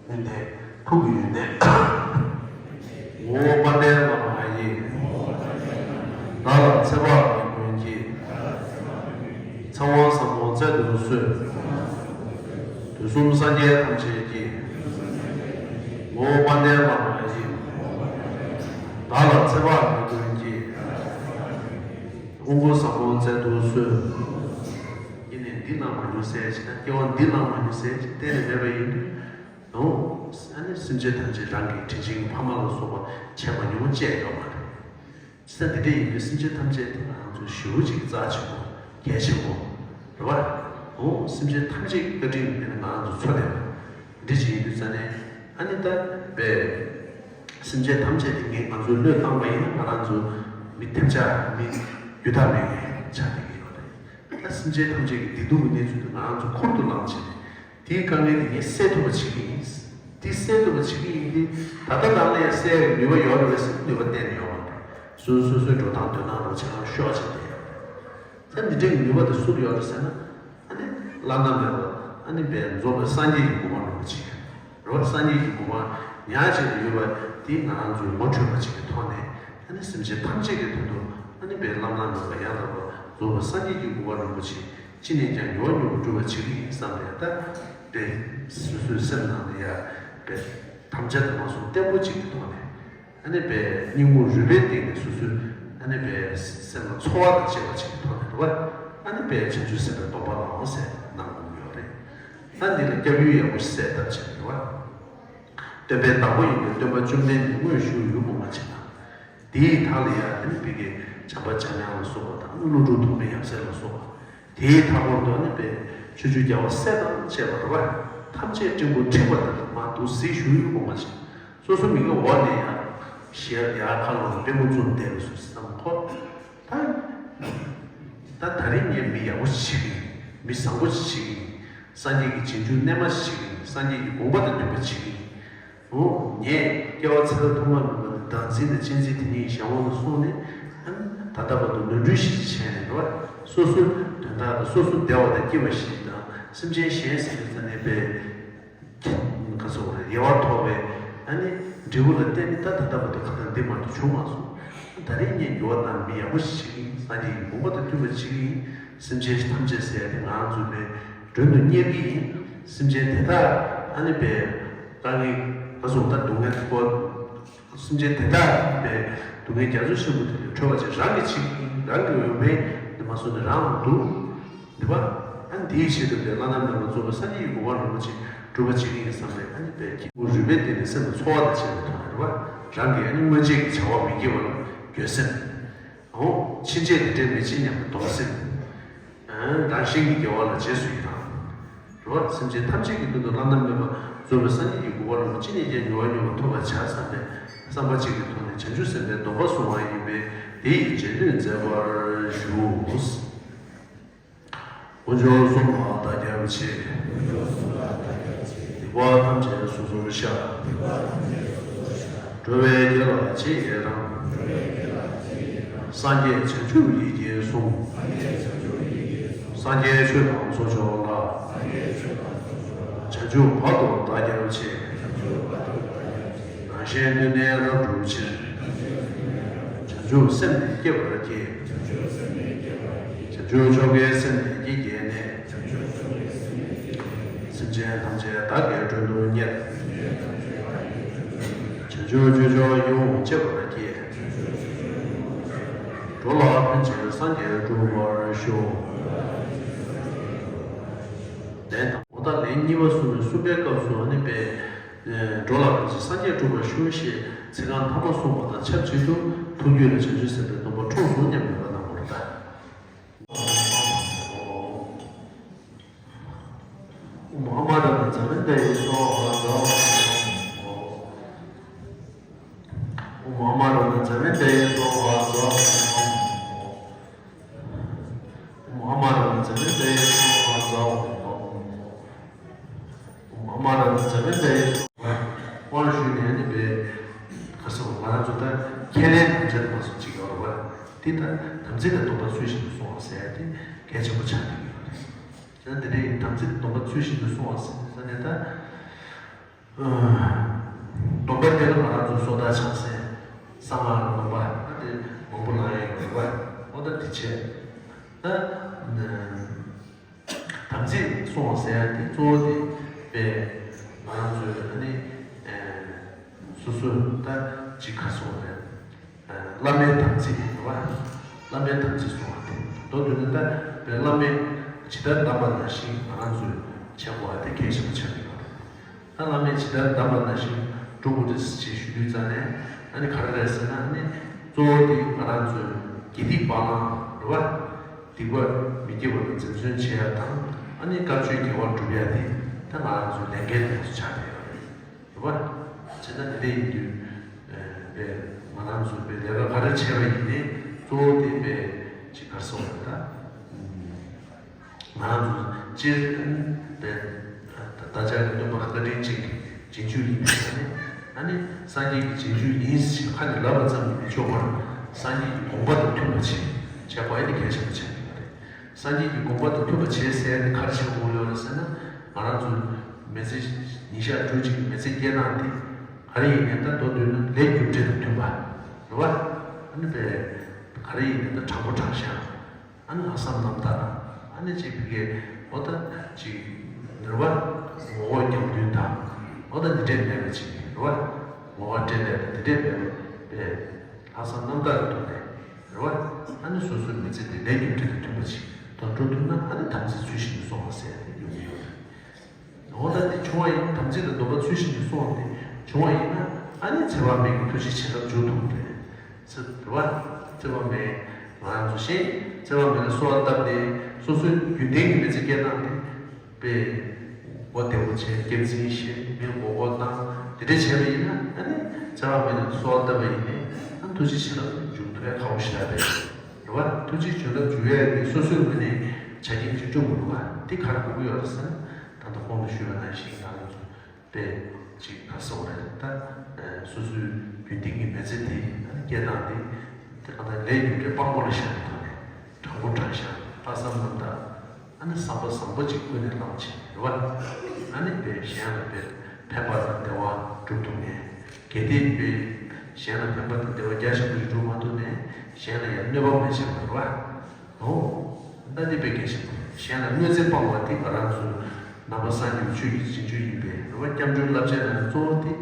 ཡོན་ཏན་ཐུགས་ཀྱི་ཡོན་ཏན། ངོ་བོ་དཔལ་ལྡན་བླ་མ་ཡི། བདག་ལ་ཚེ་དཔག་མེད་ཀུན་གྱིས། ཚེ་དབང་ཟབ་མོ་སྩལ་དུ་གསོལ། དུས་གསུམ་སངས་རྒྱས་ཐམས་ཅད་ཀྱིས། ངོ་བོ་དཔལ་ལྡན་བླ་མ་ཡི། བདག་ལ་ཚེ་དཔག་མེད་ཀུན་གྱིས། དབང་བསྐུར་ཟབ་མོ་སྩལ་དུ་གསོལ། ཡིན་ནས་འདི་གནང་མ་མྱོང་ཟེར་ཞིག་དང་སྐྱེ་བ་འདི་གནང་མ་མྱོང་ཟེར་ཞིག་གཏན་ནས་མེད་པ་ཡིན་དུས། ཨོ། ཨ་ནི་སེམས་ཅན་ཐམས་ཅད་རང་གི་དྲིན་ཅན་གྱི་ཕ་མ་ལ་སོགས་པ་བྱས་མ་མྱོང་བ་བཅས་ཡོད་མ་རེད། ས་འདི་འདྲ་ཡིན་དུས་སེམས་ཅན་ཐམས་ཅད་དེ་ང་རང་ཚོ་ཞེ་པོ་ཅིག་རྩ་ཆེན་པོ་གལ་ཆེན་པོ་རེད་བ། ཨོ། སེམས་ཅན་ཐམས་ཅད་ཀྱི་བཀའ་དྲིན་ཡིན་ན་ང་རང་ཚོ་འཚོ་བསྡད་པ་འདི་ཅིག་ཡིན་དུས་ཙང་ནས་ཨ་ནི་ད་བས་སེམས་ཅན་ཐམས་ཅད་དེ་ངས་ང་ཚོའི་བློས་བཏང་པ་ཡིན་ན་ང་རང་ཚོ་མི་ཐེབས་ཆག་མི་རྒྱུད་ཐག་མེད་མཁན་ཆགས་བསྡད་ཀྱི་ཡོད་རེད། ད་སེམས་ཅན་ཐམས་ཅད་ཀྱི་བདེ་སྡུག་གི་གནས་ཚུལ་དེ་ང་རང་ཚོ་ཁུར་དུ་བླངས་བྱས་ནས། དེའི་དཀའ་ངལ་དེ་ངས་སེལ་ཐུབ་པ་བྱེད་ཀྱི་ཡིན། དེ་སེལ་ཐུབ་པ་བྱེད་ཀྱི་ཡིན་དེ། ད་ལྟ་ནང་ལ་ཡང་སེལ་བའི་ནུས་པ་ཡོད་རེད་པས་ཟེར་ནུས་པ་གཏན་ནས་ཡོད་མ་རེད། སོ་སོ་སོ་སོའི་འགྲོ་སྟངས་སྡོད་སྟངས་རོགས་ཆ་ཚང་ཤོག་བྱས་བསྡད་ཡོད་རེད། ད་འདི་འདྲའི་ནུས་པ་དེ་སུར་ཡོད་རེད་ཟེར་ན། ཨ་ནི་བླ་ན་མེད་པ་ཨ་ནི་པའི་རྫོགས་པའི་སངས་རྒྱས་ཀྱི་གོ་འཕང་རིན་པོ་ཆེ་རེད་བ། སངས་རྒྱས་ཀྱི་གོ་འཕང་ཉག་གཅིག་ཏུ་ཡོད་པ་དེ་ང་རང་ཚོའི་ངོ་འཕྲོད་པ་ཅིག་གི་ཐོག་ནས་ཨ་ནི་སེམས་ཅན་ཐམས་ཅད་ཀྱི་དོན་དུ་ཨ་ནི་པའི་བླ་ན་མེད་པ་ཡང་དག་པར་རྫོགས་པའི་སངས་རྒྱས་ཀྱི་གོ་འཕང་རིན་པོ་ཆེ། ཅི་ནས་ཀྱང་མྱུར་བ་མྱུར་བར་འགྲུབ་པར་བྱེད་ཀྱི་ཡིན་བསམ་པའི་ད་དེ་སོ་སོའི་སེམས་ནང་ལ་ཡ་པའི་དམ་བཅའ་དེ་མ་སོང་བརྟན་པོ་ཅིག་གི་ཐོག་ནས་ཨ་ནི་པའི་སྙིང་པོ་རུས་པའི་སྟེང་ནས་སོ་སོའི་ཨ་ནི་པའི་སེམས་ལ་ཚོར་བ་དང་བཅས་པ་ཅིག་གི་ཐོག་ནས་རེད་བ། ཨ་ནི་པའི་བྱང་ཆུབ་སེམས་དཔའི་སྟོབས་པ་ལའང་ཟེར་གནང་དགོས་ཀྱི་ཡོད་རེད། ད་འདི་ལ་སྐྱབས་ཡུལ་ཡག་པོ་ཞིག་གསལ་བཏབ་བྱས་རེད་བ། སྟོན་པའི་བདག་པོ་ཡིན་པའི་སྟོན་པ་བཅོམ་ལྡན་འདས་དངོས་བཞུགས་ཡུལ་སྒོ་མ་ཕྱེ་ན། དེའི་མཐའ་ལ་ཡང་ཨ་ནི་བི་ཀའི་བྱམས་པ་འཇམ་དབྱངས་ལ་སོགས་པ་དང་ཀླུ་སྒྲུབ་ཐོགས་མེད་ཡབ་སྲས་ལ་སོགས་པ། དེའི་མཐའ་སྐོར་དུ་ཨ་ནི་བི་ཆོས་སྤྱོད་རྒྱལ་བ་སྲས་དང་བཅས་པ་རེད་བ། ཐམས་ཅད་སྤྲིན་ཕུང་འཁྲིགས་པ་ལྟར་དུ་མར་འདུག་སེ་བཞུགས་ཡོད་དགོངས་པ་བཞེས། སོ་སོ་མི་དགེ་འོག་ནས་ཡར་ཞལ་ཡར་ཁ་ལོ་པུས་མོ་བཙུམས་བསྡད་པའི་སོ་སོ་བསམ་ཁོ། ད་ ད་ད་རིང་ངས་མི་ཡག་པོ་ཞིག་བྱེད་ཀྱི་ཡིན། མི་བཟང་པོ་ཞིག་བྱེད་ཀྱི་ཡིན། སངས་རྒྱས་ཀྱི་རྗེས་འཇུག་རྣལ་མ་ཞིག་བྱེད་ཀྱི་ཡིན། སངས་རྒྱས་ཀྱི་དགོངས་པ་དང་མཐུན་པ་བྱེད་ཀྱི་ཡིན། འོ། ངས་སྐྱེ་བ་ཚེ་རབས་ཐོག་མ་མེད་པ་ནས་བདག་འཛིན་དང་གཅེས་འཛིན་དེ་ཉིད་གཞན་དབང་དུ་སོང་ནས། ཨ་ནི་ད་ལྟ་བར་དུ་ནོར་འཁྲུལ་ཞིག་བྱས་ནས་རེད་བ། སོ་སོའི་དོན་དག་དང་སོ་སོ་བདེ་བ་དང་སྐྱིད་པ་ཞིག་དང་སེམས་ཅན་གཞན་ཟེར་བའི་ས་ནས་པའི་ག་ཚོད་རེད། དབྱེ་བ་ཐོགས་པའི་ཨ་ནི་འབྲས་བུ་ལ་བརྟེན་ནས་ད་ད་ལྟ་བར་དུ་ཁ་ཏང་འདི་མ་གཏོགས་བྱུང་མ་སོང་། ད་རེས་ངས་འགྱུར་བ་བཏང་མི་ཡག་པོ་ཞིག་བྱེད་ཀྱི་ཡིན། སངས་རྒྱས་ཀྱི་དགོངས་པ་དང་མཐུན་པ་བྱེད་ཀྱི་ཡིན། སེམས་ཅན་ཐམས་ཅད་ཟེར་ཡ་དེ་ང་རང་ཚོའི་མདུན་དུ་གཉེར་གྱི་ཡིན། སེམས་ཅན་དེ་དག་ཨ་ནི་པའི་དཀའ་ངལ་ག་སོང་ད་སྡུག་བསྔལ་ཁོ། སེམས་ཅན་དེ་དག་པའི་སྡུག་བསྔལ་རྒྱ་མཚོ་ཆེན་པོ་དེ་ལས་གྲོལ་བ་ཅིག་རང་གིས་བྱེད་ཀྱི་ཡིན། རང་གི་འོས་འཕེན་དེ་མ་སོང་ནས་རང་ལ་འདུག་འདི་པ། ཨ་ནི་དེའི་ཆེད་དུ་དེ་བླ་ན་མེད་པ་རྫོགས་པའི་སངས་རྒྱས་ཀྱི་གོ་འཕང་རིན་པོ་ཆེ་སྒྲུབ་པ་བྱེད་ཀྱི་ཡིན་བསམ་པའི་ཨ་ནི་པའི་སྐྱེས་བུ་རུས་པའི་གཏིང་ནས་སེམས་ལ་ཚོར་བ་དང་བཅས་པའི་ཐོག་ནས་རེད་པ། རང་གིས་ཨ་ནི་སྔོན་ཆད་ཀྱི་བྱ་བ་མི་བགྱིད་པ་ལ་འགྱོད་སེམས། འོ། ཕྱིན་ཆད་དེ་འདྲའི་མི་བྱེད་སྙམ་པའི་སྡོམ་སེམས། རང་གཞན་གྱི་དགེ་བ་ལ་རྗེས་སུ་ཡི་རང་། རེད་བ། སེམས་ཅན་ཐམས་ཅད་ཀྱི་དོན་དུ་བླ་ན་མེད་པ་རྫོགས་པའི་སངས་རྒྱས་ཀྱི་གོ་འཕང་རིན་པོ་ཆེ་ཅི་ནས་ཀྱང་མྱུར་བ་མྱུར་བ་ཐོབ་པར་བྱ་བསམ་པའི་བསམ་པ་གཅིག་གི་ཐོག་ནས་བྱང་ཆུབ་སེམས་དཔའི་སྡོམ་པ་བསྲུང་བ་ཡིན་པས་དེ་ཡི་རྗེས་ཟློས་མཛད་པར་ཞུ། དཀོན་མཆོག་གསུམ་ལ་བདག་སྐྱབས་མཆི། སྡིག་པ་ཐམས་ཅད་སོ་སོར་བཤགས། འགྲོ་བའི་དགེ་ལ་རྗེས་ཡི་རང་། སངས་རྒྱས་བྱང་ཆུབ་ཡིད་ཀྱིས་བཟུང་། སངས་རྒྱས་ཆོས་དང་ཚོགས་མཆོག་ལ། བྱང་ཆུབ་བར་དུ་བདག་སྐྱབས་མཆི། རང་གཞན་དོན་ནི་རབ་བསྒྲུབ་ཕྱིར། བྱང་ཆུབ་སེམས་ནི་བསྐྱེད་པར་བགྱི། བྱང་ཆུབ་མཆོག་གི་སེམས་ནི་བསྐྱེད་བགྱིས་ནས། སེམས་ཅན་ཐམས་ཅད་བདག་གིས་མགྲོན་དུ་གཉེར། བྱང་ཆུབ་སྤྱོད་མཆོག་ཡིད་འོང་སྤྱད་པར་བགྱི། འགྲོ་ལ་ཕན་ཕྱིར་སངས་རྒྱས་འགྲུབ་པར་ཤོག་ལན་དང་པོ་དང་ལན་གཉིས་པ་གསུངས་ནས་གསུམ་པའི་སྐབས་སུ་ཨ་ནི་པའི། འགྲོ་ལ་ཕན་ཕྱིར་སངས་རྒྱས་འགྲུབ་པར་ཤོག་ཞེས་ཚིག་རྐང་ཐ་མ་གསུངས་པ་དང་ཆབས་ཅིག་ཏུ་ཐུགས་རྒྱུད་ལ་བྱང་ཆུབ་སེམས་དཔའི་སྡོམ་པ་འཁྲུངས་སོ་སྙམ་པའི་བླ་ན་མོར་ད། ཨོཾ་ཨ་མ་ར་ཧ་ཛ་ཝེ་ཏ་ཡེ་སྭཱ་ཧཱ། ཨོཾ་ཨ་མ་ར་ཧ་ཛ་ཝེ་ཏ་ཡེ་སྭཱ་ཧཱ། ཨོཾ་ཨ་མ་ར་ཧ་ཛ་ཝེ་ཏ་ཡེ་སྭཱ་ཧཱ། ཨོཾ་ཨ་མ་ར་ཧ་ཛ་ཝེ་ཏ་ཡེ་སྭཱ་ཧཱ། དབང་ཞུས་ནས་ནི་པའི་ཁ་སང་ང་རང་ཚོ་ད་ཁས་ལེན་དམ་བཅའ་དེ་མ་སོང་ཅིག་ཡོད་རེད་བ། དེ་ད་དམ་ཚིག་དང་སྡོམ་པ་ཚུལ་བཞིན་དུ་སྲུང་བ་ཟེར་ཡ་དེ་གལ་ཆེན་པོ་ཆགས་བསྡད་ཀྱི་ཡོད་རེད། ད་དེ་འདྲའི་དམ་ཚིག་དང་སྡོམ་པ་ཚུལ་བཞིན་དུ་སྲུང་བ་ཟེར་ས་ནས་ད། སྡོམ་པ་དེ་ལ་ང་རང་ཚོ་སོ་ཐར་ཕྱག་འཚལ། གསང་སྔགས་སྡོམ་པ་ཨ་དེ་མང་པོ་ལ་ཡང་ཡོད་རེད་བ། འོ་ད་དེ་བྱས། ད། དམ་ཚིག་སྲུང་བ་ཟེར་ཡ་དེ་གཙོ་བོ་དེ་པས་ང་རང་ཚོའི་ཨ་ནི་སོ་སོ་ད་ཅིག་ག་སོང་རེད། བླ་མའི་དམ་ཚིག་རེད་བ། བླ་མའི་དམ་ཚིག་སྲུང་བ་དེ་མདོར་བསྡུས་ན་ད་པས་བླ་མས་ཇི་ལྟར་གདམས་པ་ནང་བཞིན་ང་རང་ཚོས་བྱེད་དགོས་པ་དེ་གལ་ཆེན་པོ་ཆགས་ཀྱི་ཡོད་རེད། ད་བླ་མས་ཇི་ལྟར་གདམས་པ་ནང་བཞིན་སྒྲུབ་དགོས་རེད་ཅེས་ཞུ་དུས་ཙང་ནས་ཨ་ནི་ག་རེ་རེད་ཟེར་ན་ཨ་ནི་གཙོ་བོ་དེ་ང་རང་ཚོའི་དགེ་སྡིག་བར་ལམ་རེད་བ། སྡིག་པ་མི་བགྱིད་པ་ལ་འཛེམ་ཟོན་བྱེད་ཡ་དང་ཨ་ནི་དཀར་ཆོས་དགེ་བ་སྒྲུབ་ཡ་དེ་ད་ང་རང་ཚོའི་ལས་འགན་དེ་ཚོ་ཆགས་བསྡད་ཡོད་རེད། རེད་བ། བྱས་ཙང་དེ་འདྲ་ཡིན་དུས་པས་ང་རང་ཚོ་པས་ལས་ཀ་ག་རེ་བྱས་པ་ཡིན་ནའི་གཙོ་བོ་དེ་པས་ཅིག་ག་རེ་ཟེར་བ་རེད་ད། ང་རང་ཚོ་སྤྱིར་པས་བདག་ཅག་གི་སྟོན་པ་བཀའ་དྲིན་ཅན་གྱི་རྗེས་འཇུག་ཡིན་པས་ཨ་ནི་ཨ་ནི་སངས་རྒྱས་ཀྱི་རྗེས་འཇུག་ཡིན་ཞེས་ཁ་ནས་ལབ་པ་ཙམ་གྱིས་མི་ཆོག་པར་སངས་རྒྱས་ཀྱི་དགོངས་པ་དང་མཐུན་པ་བྱེད་བྱེད་དགོས་ཨ་ནི་གལ་ཆེན་པོ་ཆགས་ཡོད་པ་རེད། སངས་རྒྱས་ཀྱི་དགོངས་པ་དང་མཐུན་པ་བྱེད་ཟེར་ཡ་དེ་ག་རེ་བྱེད་དགོས་ཡོད་རེད་ཟེར་ན། ང་རང་ཚོ་མི་ཚེ་ཉིན་ཞག་ཕྲུགས་གཅིག་གི་མི་ཚེ་སྐྱེལ་སྟངས་དེ་ག་རེ་ཡིན་ནའི་ད་མདོར་བསྡུས་ན་ལས་རྒྱུ་འབྲས་དང་མཐུན་པ་རེད་བ། ཨ་ནི་པས་ག་རེ་ཡིན་ནའི་ད་དྲང་པོ་དྲང་བཞག་ཨ་ནི་ལྷག་བསམ་རྣམ་དག་ཨ་ནི་ཅིག་ཕ་གིའི་འོ་ད་ཅིག་རེད་བ། ངོ་ལྐོག་རྒྱབ་མདུན་དང་འོ་ད་འདི་འདྲས་མེད་པ་ཅིག་རེད་བ། ངོ་ལྐོག་སྤྲེལ་ལད་དང་འདི་འདྲས་མེད་པ་པས་ལྷག་བསམ་རྣམ་དག་གི་ཐོག་ནས། རེད་བ། ཨ་ནི་སོ་སོའི་མི་ཚེ་དེ་ལས་རྒྱུ་འབྲས་དང་མཐུན་པ་ཞིག་དང་འགྲོ་ཐུབ་ན་ཨ་ནི་དམ་ཚིག་ཚུལ་བཞིན་དུ་སྲུང་བ་ཟེར་ཡ་དེ་ཡོང་གི་ཡོད་རེད། འོ་ད་དེ་བྱུང་བ་ཡིན་དམ་ཚིག་དང་སྡོམ་པ་ཚུལ་བཞིན་དུ་སྲུང་བ་དེ་བྱུང་བ་ཡིན་ན་ཨ་ནི་ཚེ་དཔག་མེད་ཀྱི་ཐུགས་རྗེ་བྱིན་རླབས་འཇུག་ཐུབ་ཀྱི་རེད། ཚེ་རེད་བ། ཚེ་དཔག་མེད་ང་རང་ཚོ་ཤེས་ཚེ་དཔག་མེད་ལ་གསོལ་བ་བཏབ་སྟེ་སོ་སོའི་རྒྱུན་ལྡན་གྱི་མི་ཚེ་སྐྱེལ་སྟངས་དེ། པས། མགོ་བདེ་པོ་བྱས་སྐྱག་རྫུན་བཤད་མི་མགོ་སྐོར་བཏང་དེ་འདྲ་བྱས་པ་ཡིན་ན་ཨ་ནི་ཚེ་དཔག་མེད་ལ་གསོལ་བ་བཏབ་པ་ཡིན་ནའི་ཨ་ཐུགས་རྗེ་བྱིན་རླབས་འཇུག་ཐུབ་པའི་ཁག་པོ་ཞེ་དྲག་རེད། རེད་ རེད་བ། ཐུགས་རྗེ་བྱིན་རླབས་འཇུག་ཡས་ཀྱི་སོ་སོའི་ངོས་ནས་བྱ་རྐྱེན་ཅིག་སྐྲུན་དགོས་རེད་བ། དེ་ག་རེ་དགོས་ཀྱི་ཡོད་རེད་ཟེར་ན། ད་ལྟ་གོང་དུ་ཞུས་པ་ནང་བཞིན་ང་རང་ཚོ་དཔེ་ཅིག་ག་རེ་ཟེར་དགོས་རེད། ད་སོ་སོའི་རྒྱུན་ལྡན་གྱི་མི་ཚེ་དེ་སྐྱེལ་སྟངས་དེ་དེ་ག་ད་ལས་རྒྱུ་འབྲས་དཔང་པོ་ལ་བཞག་པའི་ཐོག་ནས་དྲང་པོ་དྲང་བཞག་ལྷག་བསམ་རྣམ་དག་ཨ་ནི་བསམ་པ་བཟང་པོ་ཅིག་ཀུན་ནས་བསླངས་བྱས་རེད་བ། ཨ་ནི་དཔེ་གཞན་ལ་དཔེ་ཕན་པ་དང་བདེ་བ་སྒྲུབ་ཐུབ་ནས། གལ་ཏེ་དཔེ་གཞན་ལ་ཕན་པ་དང་བདེ་བ་རྒྱ་ཆེན་པོ་ཞིག་སྒྲུབ་མ་ཐུབ་ནས་གཞན་ལ་ཡང་གནོད་པ་མི་བྱེད་པ་རེད་བ། འོ། ད་འདི་དཔེ་གལ་ཆེན་པོ་རེད། གཞན་ལ་གནོད་འཚེ་སྤང་བ་དེ་ང་རང་ཚོའི་ནང་པ་སངས་རྒྱས་ཆོས་ཀྱི་རྗེས་འཇུག་ཡིན་པས་རེད་བ། སྐྱབས་འགྲོའི་བསླབ་བྱའི་ནང་གཙོ་བོ་དེ་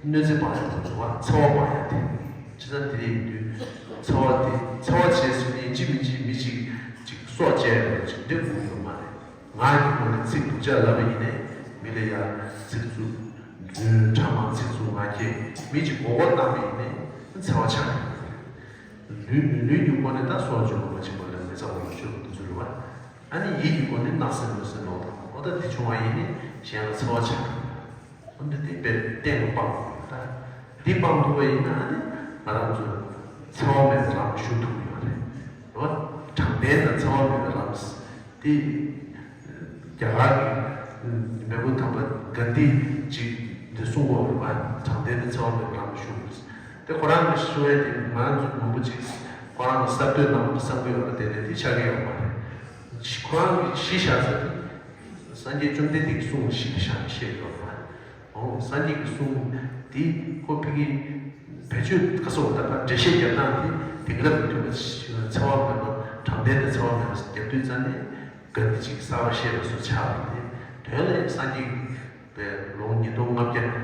གནོད་འཚེ་སྤང་ཡ་དེ་རེད་བ། འཚེ་བ་སྤང་ཡ་དེ། བྱས་ཙང་དེ་འདྲ་ཡིན་དུས་འཚེ་བ་དེ་འཚེ་བ་བྱས་ཟིན་ནས་ཡིན་གཅིག་མིན་གཅིག་མི་གཅིག་ཅིག་སྲོག་བཅད་ཡ་ཅིག་འདི་དགོས་ཀྱི་ཡོད་མ་རེད། ངག་གི་སྒོ་ནས་ཚིག་སྡུག་ཅག་ལབ་པ་ཡིན་ནའི་མི་ལ་ཡ་ཚིག་རྩུབ། རྫུན་ཕྲ་མ་ཚིག་རྩུབ་ངག་འཁྱལ་མི་གཅིག་མགོ་སྐོར་བཏང་པ་ཡིན་ནའི་འཚེ་བ་ཆགས་ཀྱི་ཡོད་རེད། ལུས་ལུས་ཀྱི་སྒོ་ནས་ད་སྲོག་གཅོད་པ་མ་བྱིན་པ་ལ་མི་ཚངས་པ་ལ་སྤྱོད་པ་དེ་ཚོ་རེད་བ། ཨ་ནི་ཡིད་ཀྱི་སྒོ་ནས་བརྣབ་སེམས་གནོད་སེམས་ལོག་དང་འོ་ད་དེ་བྱུང་བ་ཡིན་ནའི་གཞན་ལ་འཚེ་བ་ཆགས་ཀྱི་ཡོད་རེད། འོ་འདི་དེ་དཔེ་གཏན་དུ་སྤངས་ད། འདི་སྤངས་ཐུབ་པ་ཡིན་ན་ཨ་ནི་ང་རང་ཚོ་འཚེ་བ་མེད་པའི་ལམ་ཞུགས་ཐུབ་ཀྱི་ཡོད་རེད། རེད་བ། དྲང་བདེན་དང་འཚེ་བ་མེད་པའི་ལམ། དེ་རྒྱ་གར་གྱི་མེས་པོ་དམ་པ་གྷན་དྷི་ཅིག་འདི་གསུང་གི་ཡོད་རེད་བ། དྲང་བདེན་དང་འཚེ་བ་མེད་པའི་ལམ་ཞུགས། དེ་ཁོ་རང་གི་གསུང་ཡས་དེ་ང་རང་ཚོ་མང་པོ་ཅིག་ཁོ་རང་གི་གསར་གཏོད་གནང་བ་བསམ་གྱི་ཡོད་པ་དེ་ལས་དེ་ཆགས་ཀྱི་ཡོད་མ་རེད། ཁོ་རང་གི་གཞི་བཞག་ས་དེ་སངས་རྒྱས་བཅོམ་ལྡན་འདས་ཀྱི་གསུང་གཞི་བཞག་བཤད་ཡོད་རེད་བ། འོ་སངས་རྒྱས་ཀྱི་གསུང་འདི་ཁོ་ཕ་གི་བེད་སྤྱོད་ག་སོགས་ད་ཕར་འགྲེལ་བཤད་རྒྱབ་སྟངས་དེ་དེང་རབས་ཀྱི་མཐུན་པ་འཚེ་བ་མེད་པ་དྲང་བདེན་དང་འཚེ་བ་མེད་པ་རྒྱབ་དུས་ཙང་ནས་ག་དེ་ཅིག་གསར་བ་བཤད་པ་སོགས་ཆགས་པ་རེད། དོན་ལ་སངས་རྒྱས་ཀྱི་ལོ་ཉིས་སྟོང་ལྔ་བརྒྱ་ལྷག་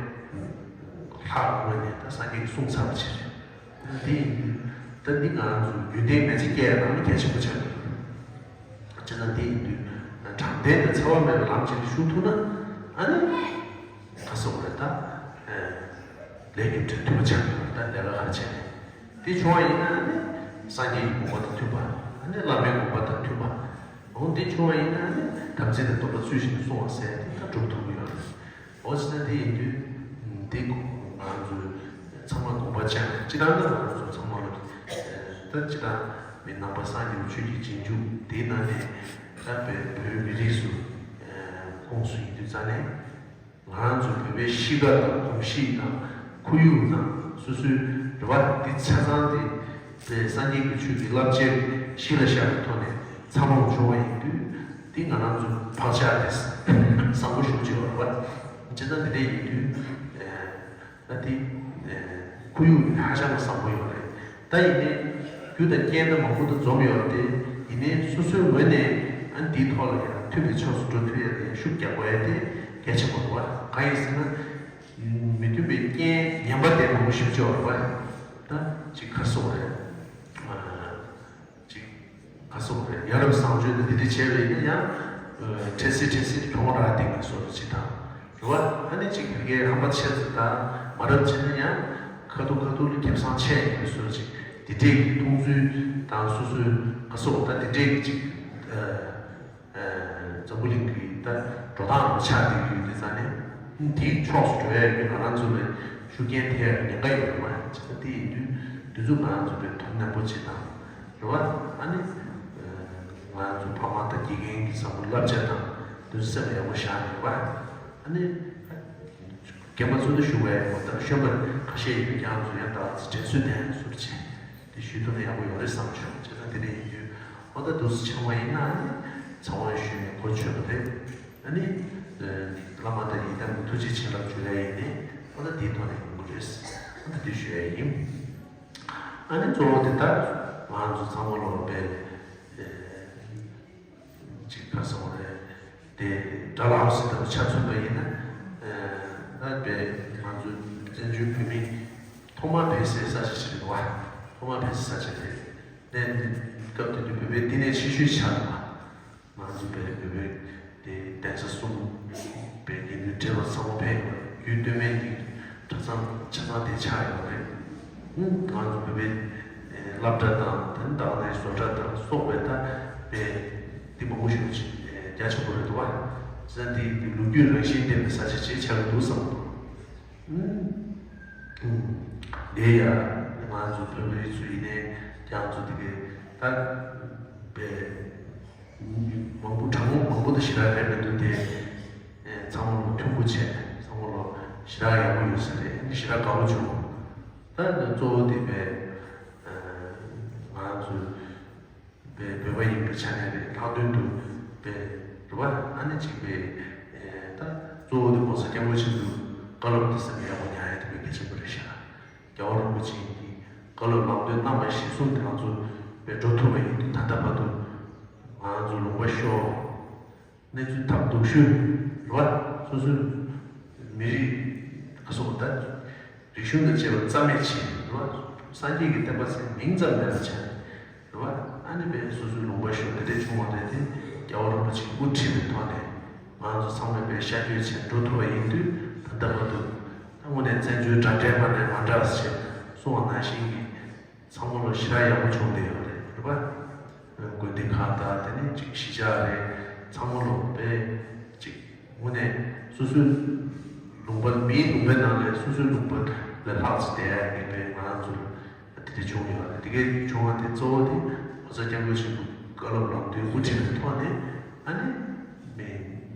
སྔོན་ནས་ད་སངས་རྒྱས་ཀྱི་གསུང་ཚར་བ་ཅིག་རེད། འདི་ཡིན་དུས་ད་འདི་ང་རང་ཚོ་རྒྱུན་ལྡན་མི་ཚེ་སྐྱེལ་ཡ་ནང་ལ་གལ་ཆེན་པོ་ཆགས་ཀྱི་རེད། བྱས་ཙང་དེ་ཡིན་དུས་དྲང་བདེན་དང་འཚེ་བ་མེད་པའི་ལམ་ཅིག་ཞུགས་ཐུབ་ན་ཨ་ནི་ག་སོགས་རེད་ད། ལས་རྒྱུ་འབྲས་མཐུན་པ་ཆགས་ཐུབ་པ་ད་ལས་ཀ་ག་རེ་བྱས་ནས་དེ་བྱུང་བ་ཡིན་ན་ཨ་ནི་སངས་རྒྱས་ཀྱི་དགོངས་པ་དང་མཐུན་པ་ཨ་ནི་བླ་མའི་དགོངས་པ་དང་མཐུན་པ། འོ་འདི་བྱུང་བ་ཡིན་ན་ཨ་ནི་དམ་ཚིག་དང་སྡོམ་པ་ཚུལ་བཞིན་དུ་སྲུང་བ་ཟེར་དེ་ད་སྒྲུབ་ཐུབ་ཀྱི་ཡོད་རེད། འོ་ཟེར་ན་དེ་ཡིན་དུས། འདི་ང་རང་ཚོས་ཚང་མ་དགོངས་པ་བཅངས་ནས་སྤྱི་བཏང་ད་ང་རང་ཚོ་ཚང་མ་ལ་ད་སྤྱི་བཏང་མི་ནང་པ་སངས་རྒྱས་པའི་ཆོས་ཀྱི་རྗེས་འཇུག་དེའི་ནང་ནས་ད་བོད་བོད་མི་རིགས་སུ་ཁོངས་སུ་ཡིན་དུས་ཙང་ནས་ང་རང་ཚོ་བོད་པའི་གཤིས་ཀ་དང་གོམས་གཤིས་དང་ཁོར་ཡུག་དང་སོ་སོའི་རེ་བ་འདི་ཆ་ཚང་དེ། དེ་སངས་རྒྱས་ཀྱི་ཆོས་ཀྱི་བསླབ་བྱའི་གཞི་ལ་བཞག་པའི་ཐོག་ནས་འཚར་ལོངས་བྱུང་བ་ཡིན་དུས་དེ་ང་རང་ཚོའི་བག་ཆགས་དེ་བཟང་པོ་ཞེ་པོ་ཅིག་ཡོད་རེད་བ། བྱས་ཙང་དེ་འདྲ་ཡིན་དུས་ད་དེ་ཁོར་ཡུག་ཧ་ཅང་གི་བཟང་པོ་ཡོད་རེད། ད་ཡིན་ནའི་རྒྱུ་དང་རྐྱེན་དང་མང་པོ་དང་འཛོམས་ཡོད་རེད་དེ་ཡིན་ནའི་སོ་སོའི་ངོས་ནས་ཨ་ནི་དེའི་ཐོག་ལ་ཡང་མཐུན་པའི་ཕྱོགས་སུ་འགྲོ་ཐུབ་ཡ་དེ་ཤུགས་རྒྱག་དགོས་ཡ་དེ་གལ་ཆེན་པོ་རེད་བ། གང་ཡིན་ཟེར་ན་མི་མཐུན་པའི་རྐྱེན་ངན་པ་དེ་མང་པོ་ཞེ་པོ་ཅིག་ཡོད་རེད་བ། ད་ཅིག་ག་རེ་ཟེར་དགོས་རེད། ཅིག་ག་རེ་ཟེར་དགོས་རེད། ཡ་རབས་བཟང་སྤྱོད་དང་དེ་འདྲ་བྱས་པ་ཡིན་ན་ཡང་། འཕྲལ་སེལ་འཕྲལ་སེལ་གྱི་གྱོང་རག་བསྡད་མཁན་བཟོ་འདྲ་ཅིག་དང་། རེད་བ། ཨ་ནི་ཅིག་ཕ་གིའི་ཧམ་པ་ཆེ་ཙམ་དང་མ་རབས་བྱས་ན་ཡང་ཁ་ཐུག་ཁ་ཐུག་ལ་ཁེ་བཟང་ཆེ་ཡིན་པའི་བཟོ་འདྲ་ཅིག་དེ་འདྲས་ཀྱི་མཐོང་ཚུལ་དང་སོ་སོའི་ག་རེ་ཟེར་དགོས་རེད། ད་དེ་འདྲས་ཀྱི་ཅིག་འཛམ་བུ་གླིང་གི་ད་འགྲོ་སྟངས་རུ་ཆགས་བསྡད་ཀྱི་ཡོད་དུས་ཙང་ནས་དེའི་ཕྱོགས་སུ་འགྲོ་ཡ་ཡོད་ང་རང་ཚོ་ལ་ཤུགས་རྐྱེན་ཐེབས་ཡ་ཉེན་ཁ་ཡོད་རེད་མ་རེད། བྱས་ཙང་དེ་ཡིན་དུས་དེ་ཚོ་ང་རང་ཚོ་དཔེ་དོ་སྣང་པོ་བྱེད་དང་། རེད་བ། ཨ་ནི། ང་རང་ཚོ་ཕ་མ་དང་དགེ་རྒན་གྱི་བཟང་པོ་བསླབ་བྱ་དང་དེ་ཚོ་སེམས་ལ་ཡག་པོ་བཞག་ནས་རེད་བ། ཨ་ནི། རྒན་པ་ཚོ་ནི་ཞུ་བ་ཡག་པོ་དང་གཞོན་པ་ཁ་ཤས་ཡིན་པས་ཀྱང་ཚོ་ཡང་ད་དྲན་གསོ་དན་ཟུར་བྱས་དེ་ཞུས་ཐུབ་ན་ཡག་པོ་ཡོད་རེད་བསམ་བྱུང་། བྱས་ཙང་དེ་འདྲ་ཡིན་དུས་ཨོ་ད་འདུག་སེ་ཆགས་པ་ཡིན་ན་ཨ་ནི་ཚང་མ་ཞུས་ནས་གོ་ཆོད་པ་རེད། ཨ་ནི། བླ་མ་དང་ཡི་དམ་གྱི་ཐུགས་རྗེ་བྱིན་རླབས་ཇུ་ལེ་ཡིན་ནི་ཨོ་ད་དེའི་ཐོག་ནས་ཡོང་གི་རེད། ཨོ་ད་དེ་ཞུ་ཡ་ཡིན། ཨ་ནི་གཙོ་བོ་དེ་ལྟར་ང་ཚོ་ཚང་མ་ལོག་པའི་ཅིག་ཁ་སོང་རེད་དེ་དགྲ་ལྷ་སྲིན་དང་ཆ་མཚོན་པ་ཡིན་ན་ཨ་པའི་ང་ཚོ་བཙན་བྱོལ་བོད་མི་ཐོག་མ་ཕེབས་སའི་ས་ཆ་ཞིག་རེད་བ། ཐོག་མ་ཕེབས་སའི་ས་ཆ་རེད། དེ་སྐབས་དེ་དུས་བོད་པའི་བསྟི་གནས་ཆེ་ཤོས་ཆགས་འདུག་བ། ང་ཚོ་བོད་བོད་པའི་དེ་གདན་ས་གསུམ་པའི་དགེ་འདུན་གྲྭ་པ་ཚང་མ་ཕེབས་ཡོད་རྒྱུད་སྟོད་སྨད་འདི་གྲྭ་ཚང་ཆ་ཚང་དེ་ཆགས་ཡོད་རེད། ང་ཚོ་བོད་པའི་སློབ་གྲྭ་དང་དེ་ནི་ད་ག་ནང་བཟོ་གྲྭ་དང་སོགས་པའི་ད་བོད་འདི་མང་པོ་ཞིག་རྒྱ་ཆེན་པོ་རེད་འདུག་བ། བྱས་ཙང་འདི་ལོ་རྒྱུས་རང་བཞིན་ལྡན་པའི་ས་ཆ་ཅིག་ཆགས་ཀྱི་འདུག་བསམ་འདུག་དེ་ཡང་ང་ཚོ་བོད་པའི་ཚུལ་ཡིན་ནའི་ཀྱང་ཚོ་དེ་གའི་ ད་པའི་མང་པོ་གྲངས་མང་པོ་དང་ཞེ་དྲག་རེད་མི་འདུག་དེ། ཚང་མ་ལོ་མཐུན་པོ་བྱས། ཚང་མ་ལོ་ཞེ་དྲག་ཡག་པོ་ཡོད་ས་རེད། ཞེ་དྲག་དགའ་པོ་བྱུང་། ད་གཙོ་བོ་དེ་པའི་ང་རང་ཚོ་པའི་བོད་པ་ཡིན་པའི་ཆ་ནས་རེད། ལྷག་དོན་དུ་པའི་རེད་བ། ཨ་ནི་གཅིག་པའི་ད་གཙོ་བོ་དེ་༸གོང་ས་༸སྐྱབས་མགོན་ཆེན་པོའི་བཀའ་སློབ་དེ་སེམས་ཡག་པོ་ཉར་ཡ་དེ་དཔེ་གལ་ཆེན་པོ་རེད་ཤག་རྒྱལ་བ་རིན་པོ་ཆེ་གིས་བཀའ་སློབ་ལམ་སྟོན་གནང་བ་གཞིར་བཟུང་དེ་ང་ཚོ་དཔེ་འགྲོ་ཐུབ་པ་ཡིན་དུས། ད་ལྟ་བར་དུ་ང་ཚོ་ལུང་པ་ཤོར། གནས་ཚུལ་ཐབས་སྡུག་ཤོས་རེད་བ། སོ་སོའི་མི་རིགས་ཨ་སོགས་ད་རིག་གཞུང་དང་བཅས་པ་རྩ་མེད་བྱས་རེད་བ། སངས་རྒྱས་ཀྱི་བསྟན་པ་ཟེར་མིང་ཙམ་མེད་པ་བྱས་རེད་བ། ཨ་ནི་པའི་སོ་སོའི་ལུང་པ་ཤོར་དེ་འདྲ་བྱུང་བ་རེད་དེ། རྒྱལ་བ་རིན་པོ་ཆེས་དབུ་ཁྲིད་པའི་ཐོག་ནས་ང་ཚོ་ཚང་མས་པའི་ཤར་བསྐྱོད་བྱས་འགྲོ་ཐུབ་པ་ཡིན་དུས། ད་ལྟ་བར་དུ་ད་དངོས་གནས་བཙན་བྱོལ་འདྲ་འདྲའི་བར་ནས་མ་འདྲ་ཞེས་གསུངས་པ་ནང་བཞིན་གྱི་ཚང་མ་ལོ་ཞེ་དྲག་ཡག་པོ་བྱུང་བསྡད་ཡོད་རེད། རེད་པ། དགོན་སྡེ་ཁག་དང་དེ་ནས་ཅིག་གཞིས་ཆགས་རེད། ཚང་མ་ལོ་པའི་ཅིག་དངོས་གནས་སོ་སོའི་ལུང་པ། མིའི་ལུང་པའི་ནང་ནས་སོ་སོའི་ལུང་པ་ལས་ལྷག་ཅིག་བསྡད་ཡག་གི་པའི་ང་རང་ཚོར་དེ་འདྲ་བྱུང་ཡོད་རེད། དེ་གའི་བྱུང་བ་དེ་གཙོ་བོ་དེ་༸གོང་ས་༸སྐྱབས་མགོན་ཆེན་པོའི་བཀའ་སློབ་ལམ་སྟོན་དབུ་ཁྲིད་པའི་ཐོག་ནས། ཨ་ནི་མི་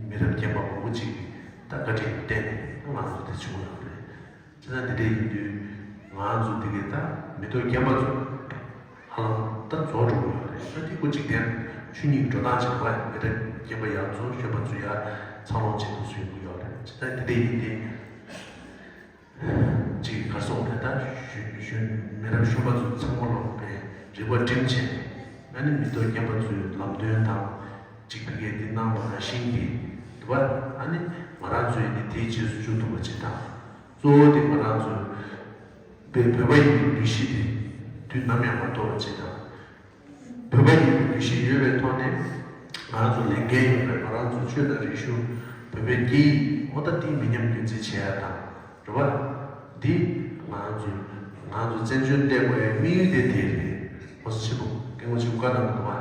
མི་རབས་རྒན་པ་མང་པོ་ཅིག་གིས་ད་བཀའ་དྲིན་བརྟེན་ནས་ད་ང་ཚོ་དེ་བྱུང་ཡོད་རེད། བྱས་ཙང་འདི་འདྲ་ཡིན་དུས་ང་ཚོ་འདི་གའི་ད་མི་ཐོག་རྒན་པ་ཚོ་ཧ་ལམ་ད་རྫོགས་འགྲོ་གི་ཡོད་རེད། ད་དེ་སྐོར་གཅིག་དེ་ཆོས་ཉིད་འགྲོ་སྟངས་བྱེད་པ། མི་ཐོག་རྒན་པ་ཡར་འཛུལ། གཞོན་པ་ཚོ་ཡར་འཚར་ལོངས་བྱེད་དུ་བཟོ་གི་ཡོད་རེད། བྱས་ཙང་འདི་འདྲ་ཡིན་ཏེ། ཅིག་གར་སོང་རེད། ད་གཞོན་གཞོན་མི་རབས་གཞོན་པ་ཚོ་ཚང་མ་ལོ་པའི་རིག་པ་སྒྲིམ་བྱས། ཨ་ནི་མི་ཐོག་རྒན་པ་ཚོའི་ལམ་སྟོན་དང་ཅིག་བི་གས་འདི་གནང་བ་ནང་བཞིན་གྱི་འདུག་བ། ཨ་ནི་ང་རང་ཚོས་ནི་དེའི་རྗེས་སུ་འཇུག་ཐུབ་པ་ཅིག་དང་། གཙོ་བོ་དེ་ང་རང་ཚོའི་བོད་བོད་པ་ཡིན་པའི་འདུ་ཤེས་དེ་དུས་ནམ་ཡང་མ་དོར་བ་ཅིག་དང་། བོད་པ་ཡིན་པའི་འདུ་ཤེས་ཡོད་པའི་ཐོག་ནས་ང་རང་ཚོ་ལས་འགན་ཡོད་པའི་ང་རང་ཚོ་ཆོས་དང་རིག་གཞུང་། བོད་པའི་སྐད་ཡིག་འོ་ད་དེ་མི་ཉམས་རྒྱུན་འཛིན་བྱེད་ཡ་དང་། རེད་བ། འདི་ང་རང་ཚོའི་ང་རང་ཚོ་བཙན་བྱོལ་སླེབས་དགོས་ཡ་དམིགས་ཡུལ་དེ་དེ་རེད། ༸གོང་ས་ཆེན་པོ་སྐུ་ངོ་ཆེན་པོ་བཀའ་གནང་གི་འདུག་བ།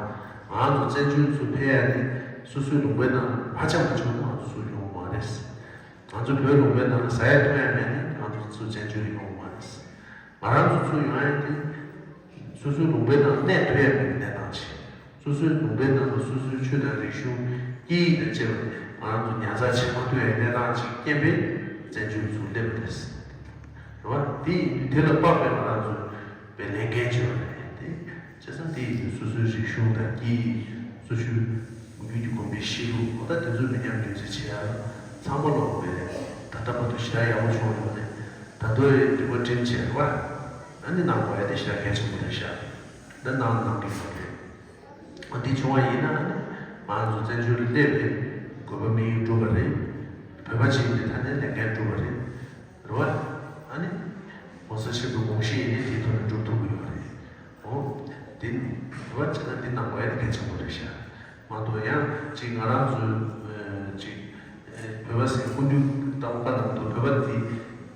ང་རང་ཚོ་བཙན་བྱོལ་ཚུར་ཕེབས་ཡ་དེ་སོ་སོའི་ལུང་པའི་ནང་ཧ་ཅང་མ་བྱུང་ན་ང་ཚོ་ཚུར་ཡོང་བ་མ་རེད། ང་ཚོ་བོད་ལུང་པའི་ནང་ལ་ཟ་ཡ་འཐུང་ཡ་མེད་ན་ང་ཚོ་ཚུར་བཙན་བྱོལ་ཡོང་བ་མ་རེད། ང་རང་ཚོ་ཚུར་ཡོང་ཡ་དེ་སོ་སོའི་ལུང་པའི་ནང་གནས་ཐུབ་ཡ་མེད་པའི་གནས་སྟངས་ཤིག་སོ་སོའི་ལུང་པའི་ནང་ལ་སོ་སོའི་ཆོས་དང་རིག་གཞུང་། སྐད་ཡིག་དང་བཅས་པ་ང་རང་ཚོ་ཉར་ཚགས་བྱེད་མ་ཐུབ་པའི་གནས་སྟངས་ཤིག་རྐྱེན་པས་བཙན་བྱོལ་ཚུར་སླེབས་པ་རེད། རེད་བ། དེ་ཡིན་དུས་དེ་ལ་དཔག་པའི་ང་རང་ཚོ་པའི་ལས་འགན་ཅིག་ཡོད་རེད་དེ། བྱས་ཙང་དེ་ཡིན་དུས་སོ་སོའི་རིག་གཞུང་དང་སྐད་ཡིག་སོ་སོའི་ཡུལ་གྱི་དགོན་པའི་གཤིས་ལུགས། འོ་ད་དེ་ཚོ་མི་ཉམས་རྒྱུན་འཛིན་བྱེད་ཡ་ལ་ཚང་མ་ལོག་པའི་ད་ལྟ་བར་དུ་ཞེ་དྲག་ཡག་པོ་བྱུང་ཡོད་རེད། ད་དུང་རིག་པ་སྒྲིམ་བྱས་རེད་བ། ཨ་ནི་གནང་དགོས་ཡ་དེ་ཞེ་དྲག་གལ་ཆེན་པོ་རེད་ཤག་ད་གནང་གནང་གི་ཡོད་རེད། འོ་འདི་བྱུང་བ་ཡིན་ན་ཨ་ནི་ང་ཚོ་བཙན་བྱོལ་ལ་སླེབས་པའི་དགོས་པ་དམིགས་ཡུལ་འགྲུབ་པ་རེད། བོད་པ་ཅིག་ཡིན་པའི་ཐ་སྙད་ལས་འགན་འགྲུབ་པ་རེད། རེད་བ། ཨ་ནི་༸གོང་ས་ཆེན་པོའི་དགོངས་གཞི་ཡིན་ནའི་དེའི་ཐོག་ནས་འགྲུབ་ཐུབ་ཀྱི་ཡོད་རེད། འོ། དེ་ནི་རེད་བ། བྱས་ན་འདི་གནང་དགོས་ཡ་དེ་གལ་ཆེན་པོ་རེད་ཤག་མ་གཏོགས་ཡང་ཅིག་ང་རང་ཚོའི་ཨ་ཅིག་ཨ་བོད་པ་ཟེར་སྐུ་མདུན་ལྟ་བུ་བཀའ་གནང་འདུག་བོད་པ་དེ་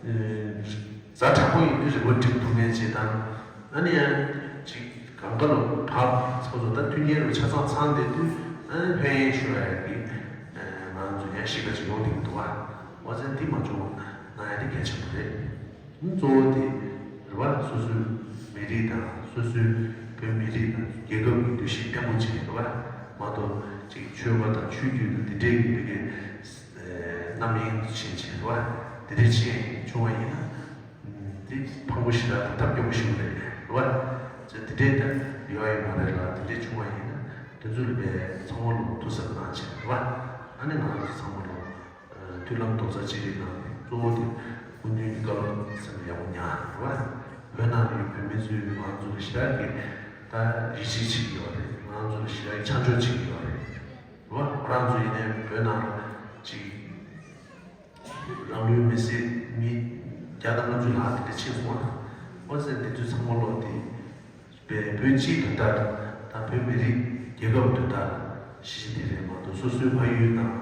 ཨ་ཛ་དྲག་པོ་ཡིན་དུས་རིག་པ་སྒྲིམ་ཐུབ་མཁན་ཅིག་དང་། ཨ་ནི་ཡང་ཅིག་གང་ག་ལ་བབ་ཚོ་ཚོ་ད་མཐུན་རྐྱེན་རུ་ཆ་ཚང་ཚང་བསྡད་དུས། ཨ་ནི་ཕན་ཡོན་ཤོར་ཡ་གི་ཨ་ང་རང་ཚོ་ཡང་གཤིས་ཀ་ཅིག་ཡོང་བསྡད་ཀྱི་འདུག་བ། འོ་ཙང་འདི་མ་བྱུང་བ་གནང་ཡ་དེ་གལ་ཆེན་པོ་རེད། གཙོ་བོ་དེ་རེད་བ། སོ་སོའི་མི་རིགས་དང་སོ་སོའི་བོད་མི་རིགས་དང་རྒྱལ་ཁབ་ཀྱི་འདུ་ཤེས་བརྟན་པོ་བྱེད་ཀྱི་རེད་བ། མ་གཏོགས་ཅིག་ཆོལ་ཁ་དང་ཆོས་བརྒྱུད་དང་འདི་འདྲའི་གི་མི་གི་རྣམ་གཡེང་ཕྱིན་བྱས་རེད་བ། འདི་འདྲའི་ཕྱིན་བྱུང་བ་ཡིན་ན་འདི་ཕངས་པོ་ཞེ་དྲག་དང་ཐབས་སྐྱོ་པོ་ཞིག་རེད་རེད་བ། ཅེས་འདི་འདྲའི་ད་ཡོད་ཡོད་མ་རེད་ལ། འདི་འདྲའི་བྱུང་བ་ཡིན་ན་དེ་ཚོ་ལ་བས་ཚང་མ་ལོ་ཐུགས་གཟབ་གནང་བྱས་རེད་བ། ཨ་ནི་ང་རང་ཚོ་ཚང་མ་ལོ། མཐུན་ལམ་རྡོག་རྩ་གཅིག་སྒྲིལ་གནང་། གཙོ་བོ་དེ་སྐུ་མདུན་གྱི་བཀའ་སློབ་སེམས་ཡག་པོ་ཉར་རེད་བ། བོད་ནང་ལ་ཡོད་བོད་མི་ཚོས་ང་ཚོ་ལ་ཞེ་དྲག་གི་ད་ཡིད་ཆེས་བྱེད་ཀྱི་ཡོད་རེད། ང་ཚོ་ལ་ཞེ་དྲག་གི་ཆ་འཇོག་བྱེད་ཀྱི་ཡོད་རེད་བ། ཁོ་རང་ཚོ་ཡིན་ནའི་བོད་ནང་ལ་ཅིག་རང་ལུས་མེར་སྲེག་མི་བརྒྱ་དང་ལྔ་བཅུ་ལྷག་དེ་འདྲ་ཕྱིན་སོང་བ། ཨོ་ཙི་འདི་ཚོ་ཚང་མ་ལོག་དེ། པའི་བོད་སྤྱི་དོན་དག་དང་བོད་མི་རིགས་རྒྱལ་ཁབ་དོན་དག་གཞི་དེ་རེད་མ་གཏོགས། སོ་སོའི་ཕ་ཡུལ་དང་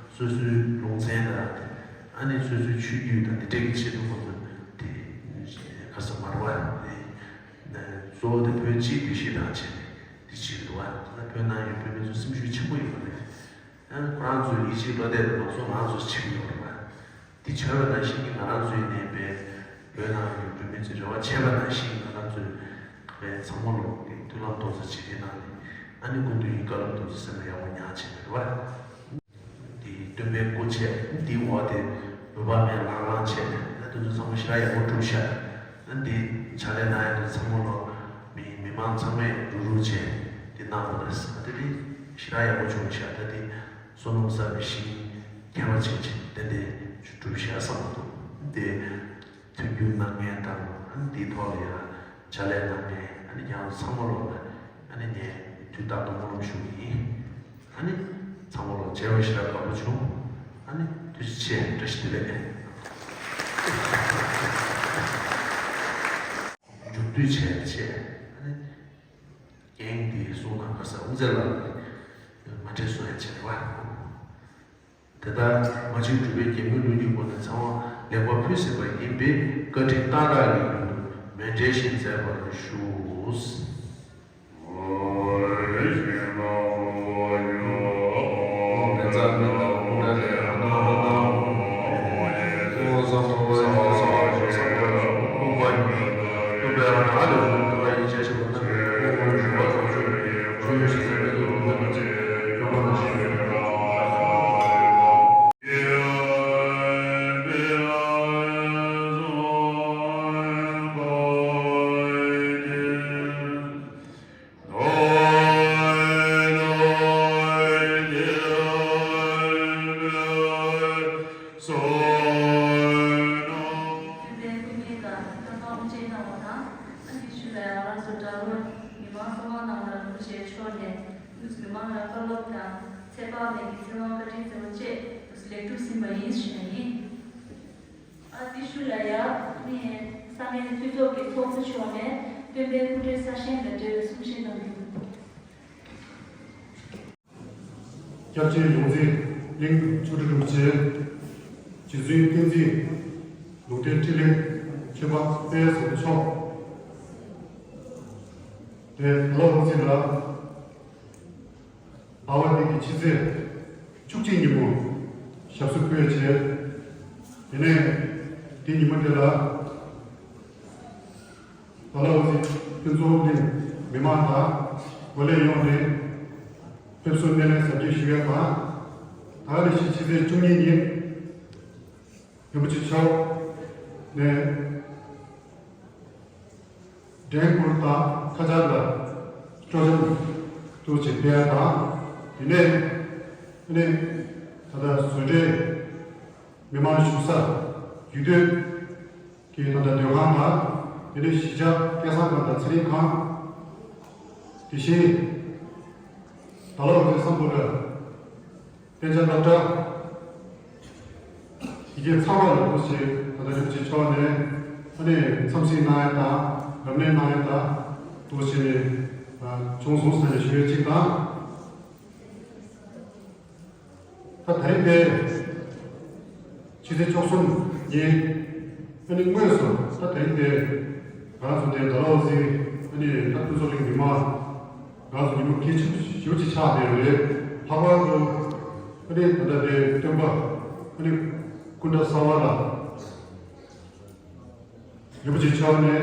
སོ་སོའི་ལུང་ཚན་དང་། ཨ་ནི་སོ་སོའི་ཆོས་བརྒྱུད་དང་འདི་འདྲའི་གི་ཆེད་དུ་ཁོ་ཚོ་དེ་ག་ས་མར་བ་དེ་གཙོ་བོ་དེ་བོད་སྤྱིའི་འདུ་ཤེས་དང་བྱས་ནས་དེ་བྱེད་འདུག་བ། ད་བོད་ནང་ཡོད་བོད་མི་ཚོ་སེམས་ཤུགས་ཆེན་པོ་ཡོད་པ་རེད། ཡང་ཁོ་རང་ཚོའི་ཡིད་ཆེས་བློ་གཏད་དེ་མ་སོང་ང་ཚོས་བྱེད་ཀྱི་ཡོད་རེད་པ། འདི་བྱས་པ་ནང་བཞིན་གྱི་ང་རང་ཚོའི་ནས་པའི་བོད་ནང་གི་བོད་མི་ཚོའི་རེ་བ་བྱས་པ་ནང་བཞིན་ང་རང་ཚོའི་པའི་ ཚང་མ་ལོ་དེ་མཐུན་ལམ་རྡོག་རྩ་གཅིག་སྒྲིལ་གནང་ནས། ཨ་ནི་སྐུ་མདུན་གྱི་བཀའ་སློབ་རྡོག་རྩ་སེམས་ལ་ཡག་པོ་ཉར་བྱས་པ་རེད་བ། དེ་སྟོན་པའི་སྐུ་བྱས། དེའི་འོག་དེ་བོད་པ་མེད་ལྷང་ལྷང་བྱས། ཨ་དེ་ཚོ་ཚང་མ་ཞེ་དྲག་ཡག་པོ་གྲུབ་ཤག་ཨ་དེ་ཕྱག་ལས་གནང་ཡག་དེ་ཚང་མ་ལོ་མི་མི་མང་ཚང་མས་རུག་རུག་བྱས་དེ་གནང་བ་རེད། ཨ་དེ་དེ་ཞེ་དྲག་ཡག་པོ་བྱུང་ཤག་ད་དེ་བསོད་ནམས་བསགས་པའི་ཞིང་ཁྱད་པར་ཅན་ཅིག་ཏན་ཏན་གྲུབ་ཤག་བསམ་གྱི་འདུག་དེ། མཐུན་འགྱུར་གནང་མཁན་དང་། ཨ་ནི་དེའི་ཐོག་ལ་ཡང་ཕྱག་ལས་གནང་མཁན། ཨ་ནི་ཁྱེད་རང་ཚོ་ཚང་མ་ལོ་ལ་ཨ་ནི་ངས་དུས་རྟག་ཏུ་སྨོན་ལམ་ཞུ་གི་ཡིན། ཨ་ནི་ཚང་མ་ལོ་མཇལ་བ་ཞེ་དྲག་དགའ་པོ་བྱུང་། ཨ་ནི་ཐུགས་རྗེ་ཆེ། བཀྲ་ཤིས་བདེ་ལེགས། མཇུག་བསྡུ་བྱས་བྱས། ཨ་ནི་རྒན་དེའི་གསུང་གང་ག་ས་དབུ་མཛད་ལགས་མ་འདྲེས་སོང་ཡང་བྱས་པ། དེ་ལྟར་མ་གཅིག་གྲུབ་པའི་རྒྱལ་མོའི་ལུགས་ཀྱི་སྒོ་ནས་ཚང་མ་ལེགས་པར་ཕུལ་ཟིན་པ་ཡིན་པས། བཀའ་དྲིན་གནང་རག་གི་ཡུལ་དུ་མཎྜལ་བཞེས་མཛད་པར་ཞུ། སྟོན་པའི་སྐུ་བརྙན་དང་ཐོག་མར་དབུ་འབྱེད་གནང་བ་དང་། ཨ་ནི་ཤུལ་ལ་ཡང་ང་རང་ཚོ་བྲག་ལོར་མི་མང་གསོ་ཁང་ནང་ལ་རིན་པོ་ཆེའི་ཕྱོགས་ནས་དངོས་སུ་མི་མང་ལ་བཀའ་སློབ་དང་ཚེ་དཔག་མེད་ཀྱི་ཚེ་དབང་བཀའ་དྲིན་སྩལ་བ་བཅས་དངོས་སུ་ལེགས་གྲུབ་ཟིན་པ་ཡིན་ཞུ་ཡ་ཡིན། ཨ་ནི་ཤུལ་ལ་ཡང་ནི་ས་གནས་འཐུས་ཚོགས་ཀྱི་ཚོགས་གཙོ་མཆོག་ནས་སྟོན་པའི་སྐུ་ཕྲེང་གསར་བཞེངས་དང་འབྲེལ་བའི་གསུང་བཤད་གནང་རྒྱུ། སྐྱབས་རྗེ་ཡོངས་འཛིན་གླིང་ཆོས་སྒྲོན་རིན་པོ་ཆེ། རྗེ་བཙུན་བསྟན་འཛིན་ལུང་བསྟན་ཕྲིན་ལས་མཁན་པོ་དཔལ་བཟང་པོ་མཆོག། དེ་ལ་དབུ་འཛིན་ལ། ཟླ་བ་འདི་གི་ཕྱི་ཚེས་བཅུ་གཅིག་ཉིན་མོ་ཞབས་སོར་འཁོད་བྱས། དེ་ནས་དེ་ཉིན་མོ་དེ་ལ། ད་ལོ་འདི་ཕུན་ཚོགས་གླིང་མི་མང་དང་འགོ་ལས་ཡོངས་ནས་ཕེབས་བསུ་སྣེ་ལེན་གཟབ་རྒྱས་ཞུ་ཡས་དང་། ད་ག་ནང་བཞིན་ཕྱི་ཚེས་བཅུ་གཉིས་ཉིན་རིན་པོ་ཆེ་མཆོག་ནས་འགྲན་བསྐུར་དང་ཁ་ཆར་ལ་སྤྲོ་འཆམ་དུ་བྱེད་པ་དང་། དེ་ནས་ནས་ད་ལྟ་བཟོ་གྲྭའི་མི་མང་བཞུགས་ས་རྒྱུད་སྟོད་ཀྱི་ད་ལྟ་སྡོད་ཁང་དང་། དེ་ནས་གཞིས་ཆགས་སྐལ་བཟང་ཁང་དང་ཚེ་རིང་ཁང་། དེ་བཞིན་ད་ལོ་རེ་སམ་བྷོ་ཊ་གཏན་འཇགས་སློབ་གྲྭ་ཡི་གེ་ཚང་བ་ལ་འདུག་ཅེས་ད་ལྟ་རིན་པོ་ཆེ་མཆོག་ནས་ཨ་ནི་འཚམས་གཟིགས་གནང་ཡ་དང་རབ་གནས་གནང་ཡ་དང་འདུག་ཅེས་ནས་བྱུང་སོང་ཟེར་ནས་ཞུ་ཡ་གཅིག་དང་། ད་དེ་རིང་དེ་ཕྱི་ཚེས་བཅུ་གསུམ་ཉིན་ཨ་ནི་དངོས་སུ་ད་དེ་རིང་དེ་ང་ཚོ་དེ་ད་ལོ་ཟིག་ཨ་ནི་ད་ཕུན་ཚོགས་གླིང་མི་མང་ང་ཚོ་ཉིན་མོ་གལ་ཆེ་ཞེ་པོ་ཅིག་ཆགས་བསྡད་ཡོད་རེད། ལྷག་པར་དུ་ཨ་ནི་ད་ལྟ་དེ་སྟོན་པ་ཨ་ནི་སྐུ་འདྲ་གསར་པ་ལ། རིན་པོ་ཆེ་མཆོག་ནས་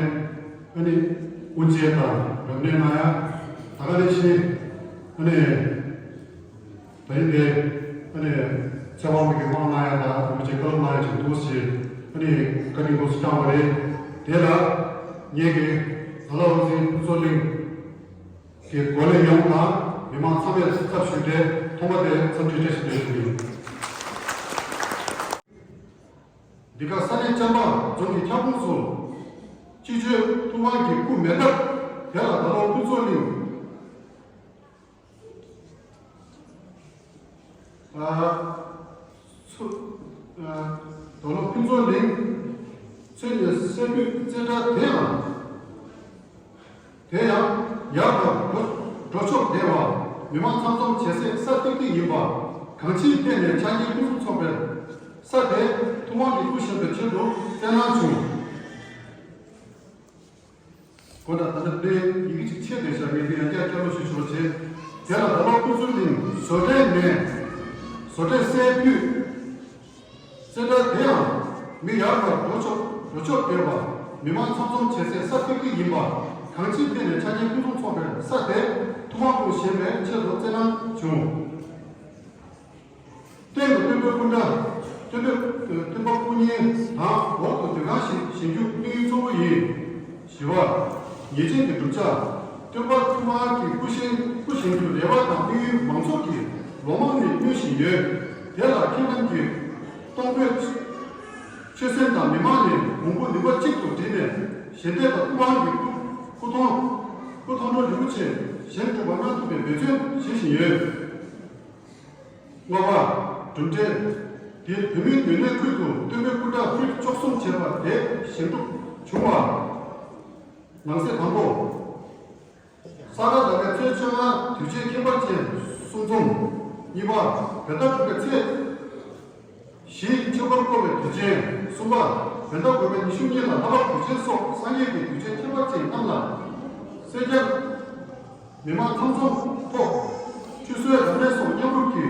ཨ་ནི་དབུ་འབྱེད་དང་རབ་གནས་གནང་ཡ། ད་ག་ནང་བཞིན་ཨ་ནི་ད་རིང་དེ་ཨ་ནི་ཚེ་དབང་མི་གི་དབང་གནང་ཡ་དང་རིན་པོ་ཆེ་བཀའ་སློབ་གནང་ཡ་ཅིག་འདུག་ཅེས་ཨ་ནི་བཀའ་དྲིན་སྐོར་སུ་བསྐྱངས་པ་རེད། དེ་ལ་ངེད་ཀྱི་ད་ལོ་འདི་ཕུན་ཚོགས་གླིང་གི་འགོ་ལས་ཡོངས་དང་མི་མང་ཚང་མས་ཚབ་ཞུས་ཏེ་ཐོག་མ་དེ་འཚམས་འདྲི་བཀྲ་ཤིས་བདེ་ལེགས་ཞུ་གི་ཡིན། འདི་ག་ས་གནས་བྱམས་པ་རྫོང་གི་ཁྱབ་ཁོངས་སུ་སྤྱི་སྤྱོད་ཐུབ་དབང་གི་སྐུ་མེ་སྟག་དེ་ལ་ད་ལོ་ཕུན་ཚོགས་གླིང་། ཨ། ཚུ། ཨ། ད་ལོ་ཕུན་ཚོགས་གླིང་ཚུན་གྱི་སྲད་བུའི་རྩེ་གྲ་དེའང་། དེ་ཡང་ཡར་དང་འགྲོ་འགྲོ་ཕྱོགས་བདེ་བ། མི་མང་ཚང་འཛོམས་བྱེད་སའི་ས་ཏིག་ཏིག་ཡིན་པ། གང་ཅིའི་སྟེང་ནས་ཕྱག་གཉིས་ཕུན་སུམ་ཚོགས་པའི་ས་དེ་ཐུབ་དབང་གི་སྐུ་བཞེངས་པའི་ཆེད་དུ་བསྩལ་གནང་བྱུང་། གོ་ད་ད་ལྟ་དེ་ཡི་གེ་གཅིག་ཆད་བསྡད་ཤག་ངས་དེ་ཡང་བསྐྱར་བསྐྱར་ལོག་ཞུ་ཆོག་བྱས། དེ་ལ་ད་ལོ་ཕུན་ཚོགས་གླིང་བཟོ་གྲྭའི་ནས་བཟོ་གྲྭའི་སྲད་བུས། རྩེ་གྲ་དེའང་མི་ཡར་མར་འགྲོ་ཕྱོགས་འགྲོ་ཕྱོགས་བདེ་བ། མི་མང་ཚང་འཛོམས་བྱེད་སའི་ས་ཏིག་ཏིག་ཡིན་པ། གང་ཅིའི་ཐད་ནས་ཆ་རྐྱེན་ཕུན་སུམ་ཚོགས་པའི་ས་དེར་ཐུབ་དབང་དུ་བཞེངས་པའི་ཆེད་དུ་བསྩལ་གནང་བྱུང་། སྟེང་དུ་སྟོན་པའི་སྐུ་འདྲ། སྟོན་པའི་སྟོན་པ་སྐུ་བརྙན་དང་། འོག་ཏུ་དེ་གང་ཞིག་བཞེངས་རྒྱུ་དམིགས་ཡུལ་གཙོ་བོ་ཡིན། བཞི་པ། ཉེས་ཅན་གྱི་བསྒྲུབ་བྱ། སྟོན་པ་ཐོག་མར་གྱི་སྐུ་བཞེངས་སྐུ་བཞེངས་རྒྱུ་རེ་བ་དང་དམིགས་ཡུལ་མང་ཚོགས་ཀྱིས་ལོ་མང་ནས་སྨོན་བཞིན་ཡོད། དེ་ལ་ཁྱེད་རྣམས་ཀྱིས་གཏོང་ཕོད་ཆོད་སེམས་དང་མི་མང་ནས་གོང་བུ་ནུས་པ་གཅིག་ཏུ་བསྒྲིལ་ནས་ཞལ་འདེབས་དང་ཐུབ་དབང་གི་སྐུ་སྐུ་མཐོང་སྐུ་མཐོང་གྲོལ་རིན་པོ་ཆེ་བཞེངས་ཐུབ་པ་གནང་ཐུབ་པའི་འབད་བརྩོན་བྱེད་བཞིན་ཡོད། ལྔ་པ། གྲུབ་འབྲས། དེ་བོད་མིའི་སྡོད་གནས་ཁུལ་དུ་སྟོན་པའི་སྐུ་འདྲ་ཕུད་བཅུ་གསུམ་བྱས་པ་དེ་བཞེངས་གྲུབ་བྱུང་བ། ནང་གསེས་དང་པོ། ས་ག་ཟླ་བའི་ཚེས་བཅོ་ལྔ་དུས་ཆེན་ཁྱད་པར་ཅན་གསུམ་འཛོམས། གཉིས་པ། བོད་ཟླ་དྲུག་པའི་ཚེས་བཞི་ཆོས་འཁོར་བསྐོར་བའི་དུས་ཆེན། གསུམ་པ། བོད་ཟླ་དགུ་པའི་ཉི་ཤུ་གཉིས་ལ་ལྷ་བབས་དུས་ཆེན་སོགས་སངས་རྒྱས་ཀྱི་དུས་ཆེན་ཁྱད་པར་ཅན་རྣམས་ལ་སེར་སྐྱ་མི་མང་ཚང་འཛོམས་ཐོག་ཆུད་ཟོས་རབ་གནས་སོགས་མཉམ་རུབ་ཀྱི་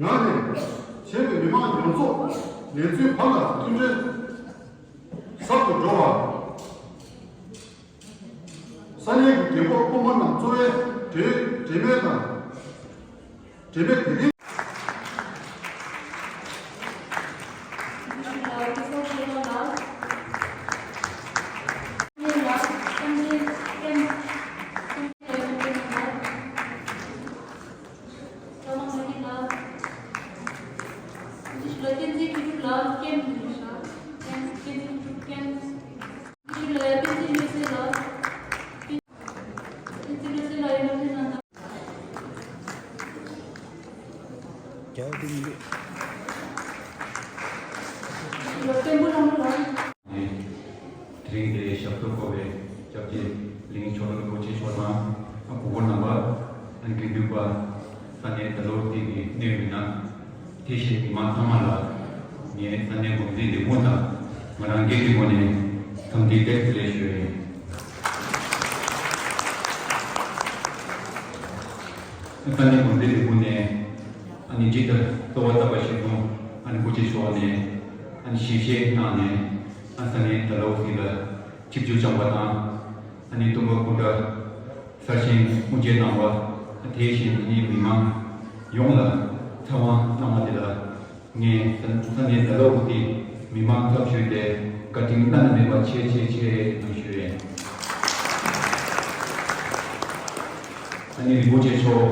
ངང་ནས་བྱས་པའི་མི་མང་ཡོངས་རྫོགས་ལས་འཛིན་བར་ལ་མཐུན་སྒྲིལ་ཟབ་ཏུ་འགྲོ་བ། ས་གནས་ཀྱི་རྒན་འཁོགས་སློབ་མ་རྣམས་གཙོ་བའི་གྲོས་གྲོས་མོལ་དང་། གྲོས་མོལ་དེ་རིང་། དེ་རིང་འདིར་ཞབས་ཏོག་བསྐོ་བའི་སྐྱབས་རྗེ་གླིང་ཆོས་སློབ་རིན་པོ་ཆེ་མཆོག་དང་། གོང་མ་རྣམ་པ། དགེ་འདུན་པ། ས་གནས་ད་ལོ་རྩིས་ཀྱི་གནད་ཡོད་མི་སྣ། དེ་བཞིན་མི་མང་ཚང་མ་ལ་ངས་ས་གནས་འགོ་འཛིན་ལས་ཁུངས་དང་ང་རང་སྒེར་གྱི་ངོས་ནས་འཚམས་འདྲི་བཀྲ་ཤིས་བདེ་ལེགས་ཞུ་ཡ་ཡིན། ས་གནས་འགོ་འཛིན་ལས་ཁུངས་ནས་ཨ་ནི་སྤྱི་ཟླ་གསོལ་བ་བཏབ་པ་ཞིག་དང་ཨ་ནི་སྐུ་མཁྱེན་མཆོག་ནས་ཨ་ནི་ཞིབ་བཤེར་གནང་ནས་ཨ་ས་གནས་ད་ལོ་ཟིག་ལ་ཆིབས་བསྒྱུར་བསྐྱངས་པ་དང་། ཨ་ནི་སྟོན་པ་སྐུ་འདྲ་གསར་བཞེངས་དབུ་འབྱེད་གནང་བ། དེ་བཞིན་ཨ་ནི་མི་མང་ཡོངས་ལ་ཚེ་དབང་གནང་བ་དེ་ལ་ངས་ས་ས་གནས་ད་ལོ་འུ་དེ་མི་མང་ཚབ་ཞུས་ཏེ་བཀའ་དྲིན་བླ་ན་མེད་པ་ཆེ་ཆེ་ཆེ་གནང་ཞུ་ཡས། ཨ་ནི་རིན་པོ་ཆེ་མཆོག་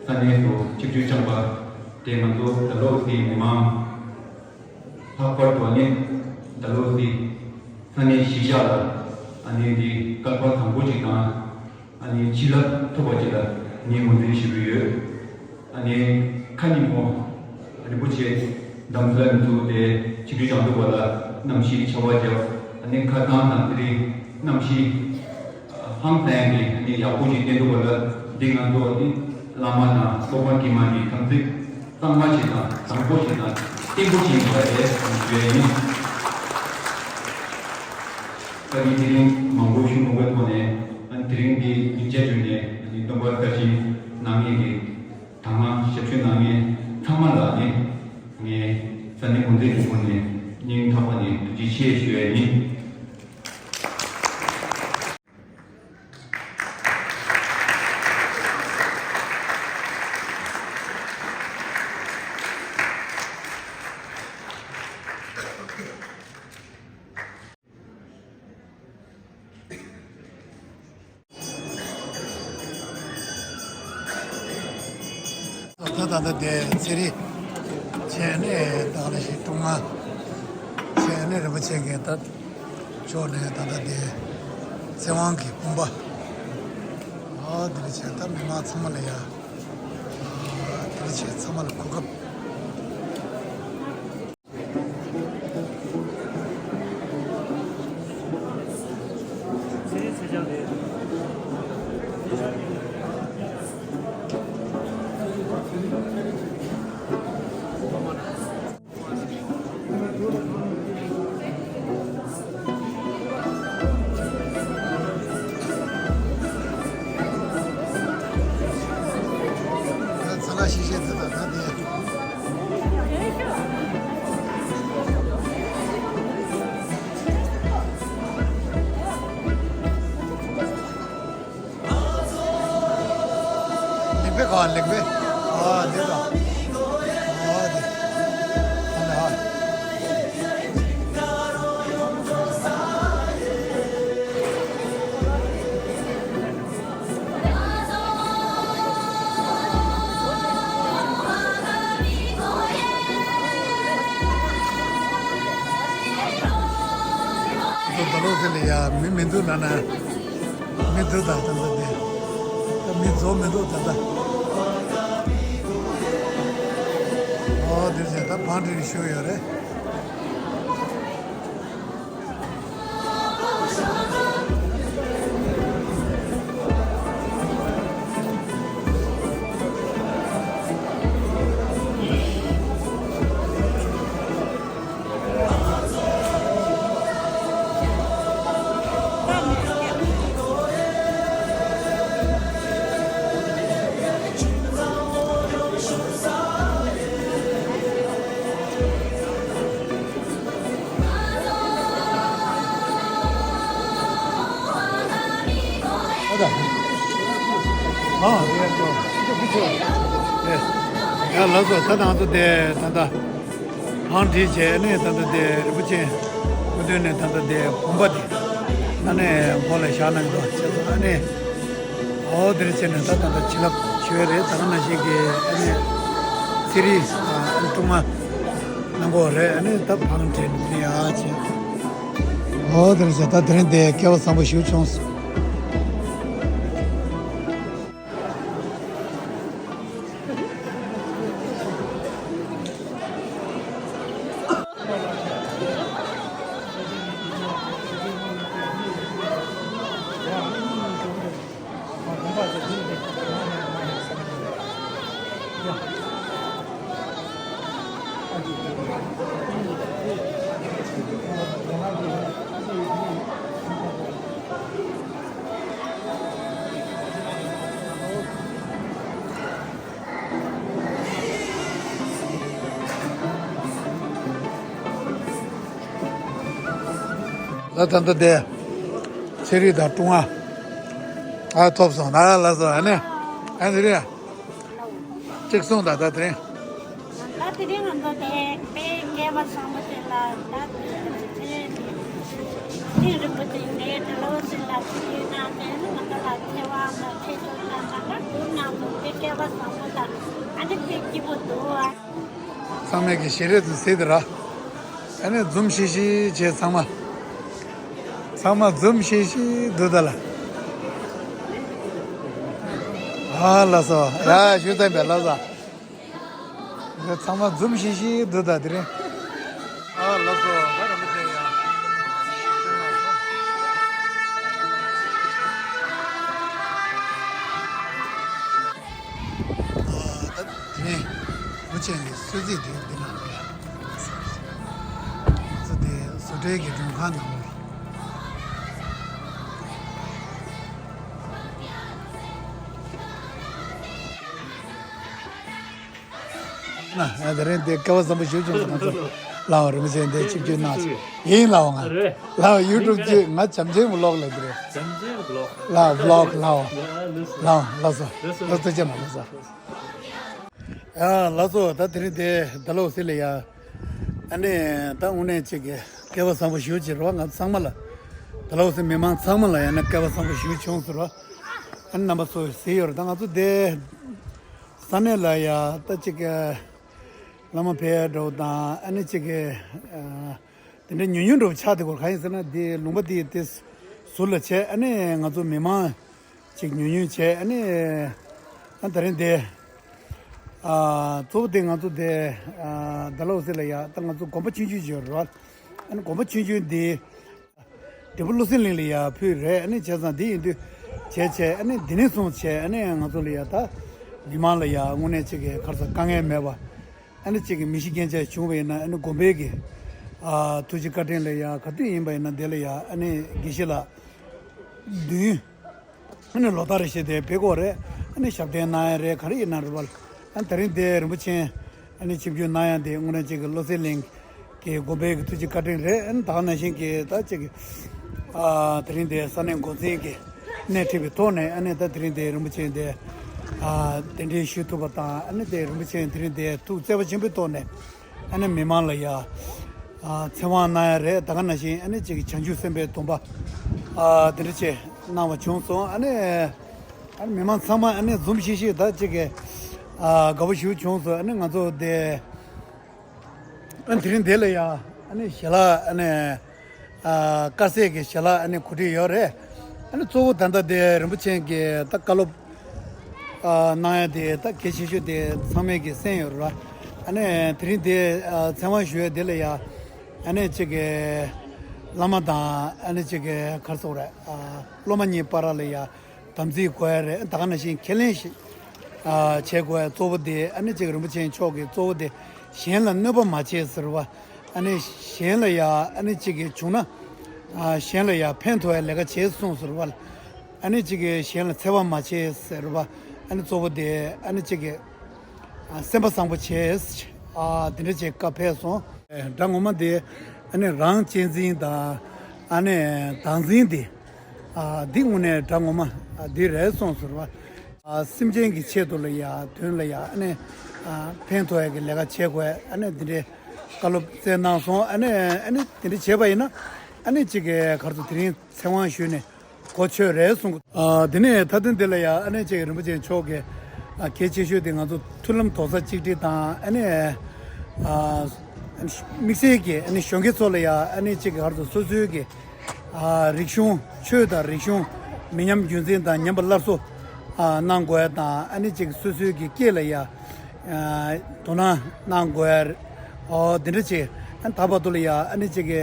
ས་གནས་སུ་ཆིབས་བསྒྱུར་བསྐྱངས་པ་དེ་ང་ཚོ་ད་ལོ་འུ་དེ་མི་མང་། ལྷག་པར་དུ་ཨ་ནི་ད་ལོ་སི་ས་གནས་གཞིས་ཆགས་ལ་ཨ་ནི་འདི་སྐལ་པ་བཟང་པོ་ཅིག་དང་ཨ་ནི་བྱིན་རླབས་ཐོབ་པ་ཅིག་ལ་ངས་ངོས་འཛིན་ཞུ་གི་ཡོད། ཨ་ནི་ཁ་ཉིན་མོ་རིན་པོ་ཆེ་དམ་ཚིག་ལ་མི་ཚུགས་ཏེ་ཆིབས་བསྒྱུར་བསྐྱངས་འདུག་པ་ལ་གནམ་གཤིས་ཆར་པ་བརྒྱབ། ཨ་ནི་ཁ་སང་དང་དེ་རིང་གནམ་གཤིས་ཧང་སང་གི་ནི་ཡག་པོ་ཞིག་བསྟན་འདུག་པ་ལ། འདི་ང་ཚོ་ནི་བླ་མ་དང་སློབ་མ་དཀྱུས་མ་གི་དམ་ཚིག་གཙང་མ་ཞིག་དང་བཟང་པོ་ཞིག་དང་བརྟན་པོ་ཞིག་ཡིན་པ་རེད་ཞུ་ཡ་ཡིན། ད་ནི་དེ་རིང་མང་པོ་ཞུ་མི་དགོས་ཐོག་ནས། ཨ་ནི་དེ་རིང་འདི་སྙིང་རྗེ་བྱུང་ནས་ཨ་ནི་སྟོན་པ་བཀའ་དྲིན་གནང་མཁན་གྱི་དང་བླངས་ཞབས་ཞུ་གནང་མཁན་ཚང་མ་ལ་ནི་ངས་ས་གནས་འགོ་འཛིན་གྱི་ངོས་ནས་སྙིང་ཐག་པ་ནས་ཐུགས་རྗེ་ཆེ་ཞུ་ཡ་ཡིན། ད་ད་ལྟ་དེ་ཚེ་རིང་བྱས་ནས་ད་ལ་ཞིག་ཀྲུང་དབྱང་བྱས་ནས་རིན་པོ་ཆེ་གིས་ད་ཕྱོགས་ནས་ད་ལྟ་དེ་ཚེ་དབང་གི་དཔུང་པ། ཨ་དེ་ལ་བྱས་ད་མི་མང་ཚང་མ་ལ་ཡ། ཨ་དེ་ལ་བྱས་ཚང་མ་ལ་གོ་སྐབས། པའི་གང་ལེགས་པས། ཨ་དེ་དང་། ཨ་དེ། ཨ་ལ། ད་ལོ་དེ་ལ་ཡ་མི་མི་འདུག་ན་ན། མི་འདུག་ད་ད་ད་དེ། ད་མི་རྫོགས་མི་འདུག་ད་ད། ཨོ་དེ་བྱས་ད་བང་སྒྲིག་ཞུ་ཡོད་རེད། ཨ་ད། ཨ་ཡ་ལགས་སོ། ད་ང་ཚོ་དེ་ད་ལྟ་བང་སྒྲིག་བྱས་ནས་ད་ལྟ་དེ་རིན་པོ་ཆེ་སྐུ་མདུན་ནས་ད་ལྟ་དེ་བུམ་པ་དེ་ཨ་ནི་མགོ་ལ་བཞག་གནང་གི་འདུག་བྱས་ཙང་ཨ་ནི། ཨོ་དེར་བྱས་ནས་ད་ད་ལྟ་བྱིན་རླབས་ཆེ་བ་རེད། ད་ག་ནང་བཞིན་གྱི་ཨ་ནི་ཚེ་རིང་ཨ་ནི་ཀྲུང་མ་གནང་གོ་རེད། ཨ་ནི་ད་བང་སྒྲིག་ནས་ཡ་བྱས། ཨོ་དེར་བྱས་ད་དེ་རིང་དེ་སྐལ་བ་བཟང་པོ་ཞིག་བྱུང་སོང་། ལ་ད་ལྟ་དེ་ཚེ་རིང་དང་ཀྲུང་ཨ་ཨ་ཐོབ་སོང་ན་ལ་སོ་ཨ་ནི་ཨ་ནི་རེད། གཅིག་གསུངས་དང་ད་དེ་རིང་། ད་དེ་རིང་ང་ཚོ་དེ་དཔེ་སྐལ་བ་བཟང་པོ་དེ་ལ་ད་དེ་རིང་རིན་པོ་ཆེ་ནས་ད་ལོ་ཞིག་ལ་ཕྱི་ཡུལ་ནང་དེ་ནི་ང་ཚོ་ལ་ཆེ་བ་ལ་ཆེ་ཆུང་དང་ད་ལྟ་བསྡུར་ན་ང་ཚོ་དཔེ་སྐལ་བ་བཟང་པོ་དང་ཨ་ནི་དཔེ་སྐྱིད་པོ་འདུག་ཨ། ཚང་མས་ཀྱི་ཞལ་རས་དུ་གཟིགས་དེ་ར། ཨ་ནི་འཛུམ་ཤིག་ཤིག་བྱས་ཚང་མ། ཚང་མ་འཛུམ་ཤིག་ཤིག་འདུག་ད་ལ། ཨ་ལ་སོ་ཡ་ཞུ་ཙམ་པས་ལ་ས། ཚང་མ་འཛུམ་ཤིག་ཤིག་འདུག་ད་དེ་རིང་། ཨ་ལ་སོ་ད་ར་མི་ཚེ་ཡ། ཨ་ད་དེ་ནས་བུ་ཆེན་གྱི་གསོལ་ཚིགས་དེ་འདི་ན་ལ་ཡ། ཚོ་དེ་བཟོ་གྲྭའི་གི་མགྲོན་ཁང་ནང་ལ། ན་ཨ་དེ་རིང་དེ་སྐལ་བ་བཟང་པོ་ཞིག་བྱུང་སོང་། ང་ཚོ་ལའོ་རིན་པོ་ཆེ་འདི་ཆིབས་བསྒྱུར་གནང་སོང་། ཡིན་ལའོ་ང་ལའོ་ཡུ་ཊུབ་ཅིག་ང་བྱམས་ཆེན་བི་ལོག་ལབ་ཀྱི་རེད། བྱམས་ཆེན་བི་ལོག་ལའོ་བི་ལོག་ལའོ། ལའོ་ལགས་སོ། ལགས་སོ་ཐུགས་རྗེ་གནང་ལགས་སོ། ཡ་ལགས་སོ། ད་དེ་རིང་དེ་ད་ལོ་སི་ལ་ཡ། ཨ་ནི་ད་དངོས་གནས་ཅིག་གི་སྐལ་བ་བཟང་པོ་ཞེ་པོ་ཅིག་རེད་བ། ང་ཚང་མ་ལ་ད་ལོ་སི་མི་མང་ཚང་མ་ལ་ཡང་ན་སྐལ་བ་བཟང་པོ་ཞེ་པོ་བྱུང་ཟེར་བ། ཨ་ནི་རྣམ་པ་ཚོ་གཟིགས་ཡོད་རེད། ད་ང་ཚོ་དེ་ས་གནས་ལ་ཡ་ད་ཅིག་གི་བླ་མ་ཕེབས་འགྲོ་དང་ཨ་ནི་ཅིག་གི་དེ་འདྲ་ཉུང་ཉུང་འགྲོ་ཆགས་དེ་གོ་གང་ཡིན་ཟེར་ན་དེ་ལུང་པ་དེ་དེ་ཟུར་ལ་བྱས། ཨ་ནི་ང་ཚོ་མི་མང་ཅིག་ཉུང་ཉུང་བྱས། ཨ་ནི་ཨ་ད་རིང་དེ་ཨ་གཙོ་བོ་དེ་ང་ཚོ་དེ་ཨ་ད་ལོ་སི་ལ་ཡ་ད་ང་ཚོ་དགོན་པ་ཆུང་ཆུང་ཅིག་ཡོད་རེད་བ། ཨ་ནི་དགོན་པ་ཆུང་ཆུང་དེ་འབྲས་བུ་བློ་གསལ་གླིང་ལ་ཡ་ཕུལ་རེད། ཨ་ནི་བྱས་ཙང་དེ་ཡིན་དུས་བྱས་བྱས་ཨ་ནི་དེ་ནས་བཟུང་བྱས་ཨ་ནི་ང་ཚོ་ལ་ཡ་ད་མི་མང་ལ་ཡ་དངོས་གནས་ཅིག་གི་ག་རེ་ཟེར་དཀའ་ངལ་མེད་པ། ཨ་ནི་གཅིག་གི་མི་ཤི་རྐྱེན་ཅིག་བྱུང་བ་ཡིན་ན་ཨ་ནི་དགོན་པའི་གི་ཨ་ཐུགས་རྗེ་བཀའ་དྲིན་ལ་ཡ་ག་དུས་ཡིན་པ་ཡིན་ན་དེ་ལ་ཡ་ཨ་ནི་དགེ་བཤེས་ལགས་མདུན་ཨ་ནི་ལོ་ལྟར་རེ་བཞིན་དེ་ཕེབས་ཀྱི་ཡོད་རེད། ཨ་ནི་ཞབས་བརྟན་གནང་ཡ་རེད། ག་རེ་ཡིན་ན་རེད་བ། ཨ་ནི་ད་རིང་དེ་རིན་པོ་ཆེ་ཨ་ནི་ཆིབས་བསྒྱུར་གནང་ཡ་དེ་དངོས་གནས་གཅིག་གི་བློ་གསལ་གླིང་གི་དགོན་པའི་གི་ཐུགས་རྗེ་བཀའ་དྲིན་རེད། ཨ་ནི་ད་ག་ནང་བཞིན་གྱི་ད་ཅིག་གི་ཨ་དེ་རིང་དེ་ས་གནས་འགོ་འཛིན་གྱི་སྣེ་ཁྲིད་པའི་ཐོག་ནས་ཨ་ནི་ད་དེ་རིང་དེ་རིན་པོ་ཆེ་དེ་ ཨ་གདན་འདྲེན་ཞུ་ཐུབ་པ་དང་། ཨ་ནི་དེ་རིན་པོ་ཆེ་དེ་རིང་དེ་ཐུགས་བརྩེ་བ་ཆེན་པོའི་ཐོག་ནས་ཨ་ནི་མི་མང་ལ་ཡ་ཨ་ཚེ་དབང་གནང་ཡ་རེད། ད་ག་ནང་བཞིན་ཨ་ནི་ཅིག་བྱང་ཆུབ་སེམས་དཔའི་སྡོམ་པ་ཨ་དེ་འདྲ་ཅིག་གནང་བ་བྱུང་སོང་། ཨ་ནི་ཨ་ནི་མི་མང་ཚང་མ་ཨ་ནི་འཛོམས་ཤིག་ཤིག་ད་ཅིག་གི་ཨ་དགའ་པོ་ཞེ་པོ་བྱུང་སོང་། ཨ་ནི་ང་ཚོ་དེ། ཨ་དེ་རིང་འདི་ལ་ཡ་ཨ་ནི་ཞལ་ལག་ཨ་ནི་ཨ་དཀར་ཟས་ཀྱི་ཞལ་ལག་ཨ་ནི་གོ་སྒྲིག་ཡོད་རེད། ཨ་ནི་གཙོ་བོ་ད་ལྟ་དེ་རིན་པོ་ཆེ་གི་ད་བཀའ་སློབ་ཨ་གནང་ཡ་དེ་ད་གལ་ཆེ་ཤོས་དེ་ཚང་མས་ཀྱི་གསན་ཡོད་རེད་བ། ཨ་ནི་དེ་རིང་དེ་ཨ་ཚེ་དབང་ཞུ་ཡ་དེ་ལ་ཡ་ཨ་ནི་གཅིག་གི་བླ་མ་དང་ཨ་ནི་གཅིག་གི་ག་རེ་ཟེར་དགོས་རེད། ཨ་སློབ་མ་གཉིས་བར་ལ་ཡ་དམ་ཚིག་དགོས་ཡ་རེད། ད་ག་ནང་བཞིན་ཁས་ལེན་ཞིག་ཨ་བྱེད་དགོས་ཡ་གཙོ་བོ་དེ་ཨ་ནི་གཅིག་རིན་པོ་ཆེ་མཆོག་གི་གཙོ་བོ་དེ་གཞན་ལ་གནོད་པ་མ་བྱེད་ཟེར་བ། ཨ་ནི་གཞན་ལ་ཡ་ཨ་ནི་གཅིག་གི་བྱུང་ན་ཨ་གཞན་ལ་ཡ་ཕན་ཐོགས་ཡ་ལས་ཀ་བྱེད་གསུངས་ཟེར་བ། ཨ་ནི་གཅིག་གི་གཞན་ལ་འཚེ་བ་མ་བྱེད་ཟེར་བ། ཨ་ནི་གཙོ་བོ་དེ་ཨ་ནི་གཅིག་གི་ཨ་སེམས་པ་བཟང་པོ་བྱེད། ཨ་དེ་འདྲ་བྱེད་སྐབས་ཕེབས་སོང་། སྒྲ་ངོ་མ་དེ་ཨ་ནི་རང་གཅེས་འཛིན་དང་ཨ་ནི་བདག་འཛིན་དེ། ཨ་འདི་དངོས་གནས་སྒྲ་ངོ་མ་ཨ་འདི་རེད་གསུངས་ཟེར་བ། ཨ་སེམས་ཅན་གྱི་ཆེད་དུ་ལ་ཡ་དོན་ལ་ཡ་ཨ་ནི་ཨ་ཕན་ཐོགས་ཡ་གི་ལས་ཀ་བྱེད་དགོས། ཨ་ནི་འདི་འདྲའི་བཀའ་སློབ་སྩལ་གནང་སོང་། ཨ་ནི་ཨ་ནི་འདི་འདྲ་བྱས་པ་ཡིན་ན་ཨ་ནི་གཅིག་གི་ག་རེ་ཟེར་དེ་རིང་ཚེ་དབང་ཞུས་ནས་གོ་ཆོད་རེད་གསུངས། ཨ་དེ་ནས་མཐའ་དོན་དེ་ལ་ཡ་ཨ་ནི་གཅིག་རིན་པོ་ཆེ་མཆོག་གི་ཨ་གལ་ཆེ་ཤོས་དེ་ང་ཚོ་མཐུན་ལམ་རྡོག་རྩ་གཅིག་སྒྲིལ་དང་། ཨ་ནི་ཨ་དམིགས་བསལ་གྱི་ཨ་ནི་གཞོན་སྐྱེས་ཚོ་ལ་ཡ་ཨ་ནི་གཅིག་གི་ག་རེ་ཟེར་སོ་སོའི་གི་ཨ་རིག་གཞུང་། ཆོས་དང་རིག་གཞུང་མི་ཉམས་རྒྱུན་འཛིན་དང་ཉམས་པ་སླར་གསོ་ཨ་གནང་དགོས་ཡ་དང་། ཨ་ནི་གཅིག་སོ་སོའི་གི་སྐད་ལ་ཡ་ཨ་དོ་སྣང་གནང་དགོས་ཡ། ཨོ་འདི་འདྲ་བྱས། ཨ་ནི་ད་བར་དུ་ལ་ཡ་ཨ་ནི་གཅིག་གི་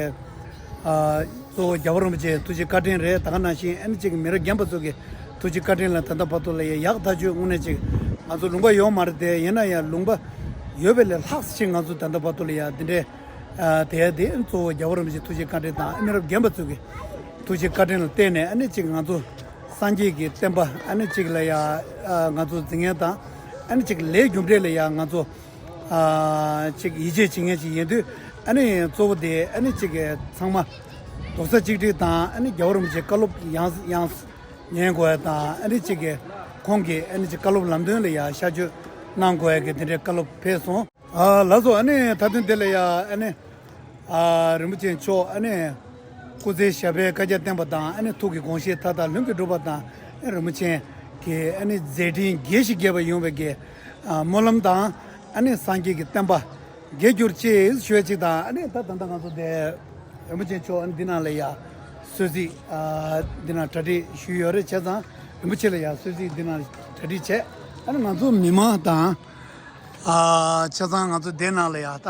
ཨ་གཙོ་བོ་རྒྱལ་བ་རིན་པོ་ཆེའི་ཐུགས་རྗེ་བཀའ་དྲིན་རེད། ད་ག་ནང་བཞིན་ཨ་ནི་གཅིག་གི་མི་རབས་རྒན་པ་ཚོ་གི་ཐུགས་རྗེ་བཀའ་དྲིན་ལ་ད་ལྟ་བར་དུ་ལ་ཡ་ཡག་ཐག་ཆོད་དངོས་གནས་གཅིག་ང་ཚོ་ལུང་པ་ཡོད་མ་རེད་དེ། ཡིན་ན་ཡང་ལུང་པ་ཡོད་པ་ལས་ལྷག་ཅིག་ང་ཚོ་ད་ལྟ་བར་དུ་ལ་ཡ་འདི་འདྲའི་ཨ་དེ་དེ་གཙོ་བོ་རྒྱལ་བ་རིན་པོ་ཆེའི་ཐུགས་རྗེ་བཀའ་དྲིན་དང་། མི་རབས་རྒན་པ་ཚོ་གི་ཐུགས་རྗེ་བཀའ་དྲིན་ལ་བརྟེན་ནས་ཨ་ནི་གཅིག་ང་ཚོ་སངས་རྒྱས་ཀྱི་བསྟན་པ་ཨ་ནི་གཅིག་ལ་ཡ་ཨ་ང་ཚོ་འཛིན་མཁན་དང་། ཨ་ནི་གཅིག་ལས་རྒྱུ་འབྲས་ལ་ཡ་ང་ཚོ་ཨ་གཅིག་ཡིད་ཆེས་བྱེད་མཁན་ཅིག་ཡིན་དུས། ཨ་ནི་གཙོ་བོ་དེ་ཨ་ནི་གཅིག་གི་ཚང་མ་རྡོག་རྩ་གཅིག་སྒྲིལ་དང་། ཨ་ནི་རྒྱལ་བ་རིན་པོ་ཆེའི་བཀའ་སློབ་ཡང་ཡང་ཉན་དགོས་ཡ་དང་། ཨ་ནི་གཅིག་གི་ཁོང་གི་ཨ་ནི་གཅིག་བཀའ་སློབ་ལམ་སྟོན་ལ་ཡ་ཤར་བསྐྱོད་གནང་དགོས་ཡ་གི་དེ་འདྲའི་བཀའ་སློབ་ཕེབས་སོང་། ཨ་ལགས་སོ། ཨ་ནི་མཐའ་དོན་དེ་ལ་ཡ་ཨ་ནི་ཨ་རིན་པོ་ཆེ་མཆོག་ཨ་ནི་སྐུ་ཚེ་ཞབས་པད་བསྐལ་བརྒྱར་བརྟན་པ་དང་། ཨ་ནི་ཐུགས་ཀྱི་དགོངས་བཞེད་མཐའ་དག་ལྷུན་གྱིས་གྲུབ་པ་དང་། ཨ་རིན་པོ་ཆེ་གི་ཨ་ནི་མཛད་འཕྲིན་རྒྱས་ཤིང་རྒྱས་པ་ཡོང་བའི་གི་ཨ་སྨོན་ལམ་དང་། ཨ་ནི་སངས་རྒྱས་ཀྱི་བསྟན་པ་རྒྱས་གྱུར་ཅིག་ཞུ་ཡ་གཅིག་དང་། ཨ་ནི་ད་ད་ལྟ་ང་ཚོ་དེ་རིན་པོ་ཆེ་མཆོག་ཨ་ནི་འདི་ནང་ལ་ཡ་གསོལ་ཚིགས་ཨ་འདི་ནང་གྲ་སྒྲིག་ཞུས་ཡོད་རེད། བྱས་ཙང་རིན་པོ་ཆེ་ལ་ཡ་གསོལ་ཚིགས་འདི་ནང་གྲ་སྒྲིག་བྱས། ཨ་ནི་ང་ཚོ་མི་མང་དང་། ཨ་བྱས་ཙང་ང་ཚོ་སྡེ་ནང་ལ་ཡ་ད་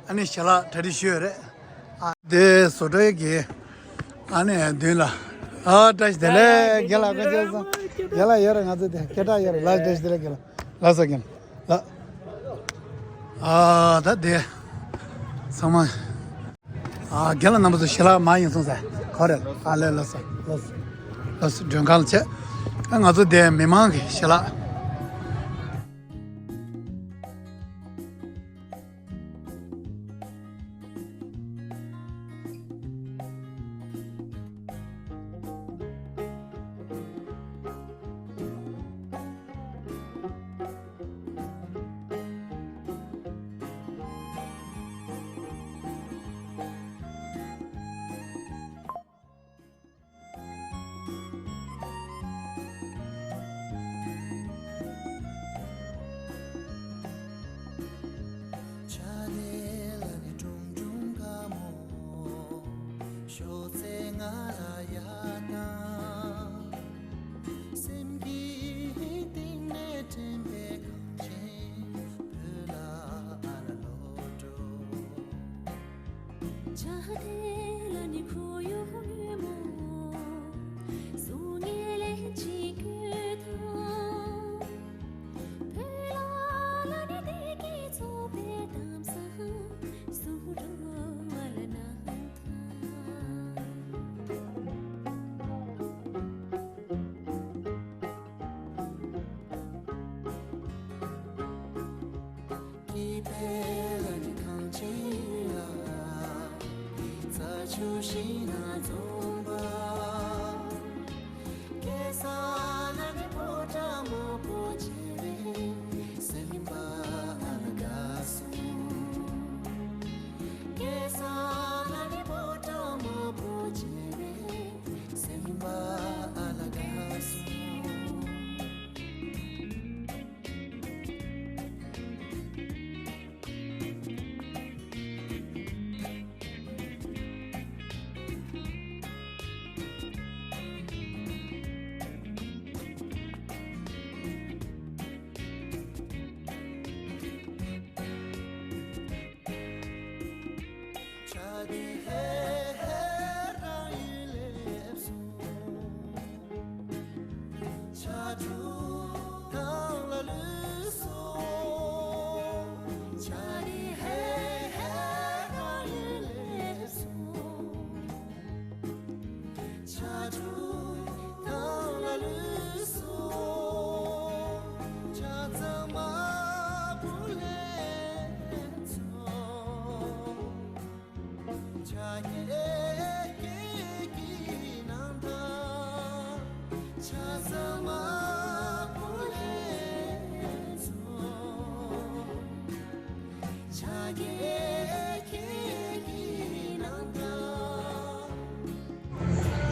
ཨ་ནི་ཞལ་ལག་གྲ་སྒྲིག་ཞུས་ཡོད་རེད། ཨ་དེ་བཟོ་གྲྭའི་གི་ཨ་ནི་མདུན་ལ། ཨ་བཀྲ་ཤིས་བདེ་ལེགས་རྒན་ལགས། དཀོན་མཆོག་གསུམ་རྒན་ལགས་ཡོད་རེད། ང་ཚོ་དེ་སྐད་གྲགས་ཡོད་རེད། ལགས་བཀྲ་ཤིས་བདེ་ལེགས་རྒན་ལགས། ལགས་སོ་རྒན་ལགས། ཨ་ད་དེ་ཚང་མ། ཨ་རྒན་ལགས་རྣམ་པ་ཚོ་ཞལ་ལག་མ་ཡིན་སོང་ཟེར་ག་རེ། ཨ་ལས་ལགས་སོ་ལགས་སོ་ལགས་སོ། མགྲོན་ཁང་ལ་བྱས། ཨ་ང་ཚོ་དེ་མི་མང་གི་ཞལ་ལག། ཕྱག་དེ་ལ་ནི་ཀྲུང་ཀྲུང་དགའ་མོ། ཤོག་ཚེ་ང་ལ་ཡ་དང་། སེམས་ཀྱི་གཏིང་ནས་དྲན་པའི་གངས་ཅན་བོད་ལ་ཨ་ལ་ལོ་འགྲོ། ཕྱག་དེ་ལ་ནི་ཁོར་ཡུག་སྔོན་མོ། གཟུགས་བརྙན་ལས་ཅི་དགོས་དང་། བོད་ལ་ལ་ནི་བདེ་སྐྱིད་ཚོགས་པའི་གཏམ་བཟང་། གསུང་རོགས་ལ་ན་ཐང་། སྐྱིད་པའི་ལ་ནི་གངས་ཅན་ལ། རྩྭ་ཆུ་ཤིང་ནགས་འཛོམས་པ། སྐྱེ་ས་ལ་ནི་ཕོ་བྲང་མང་པོ་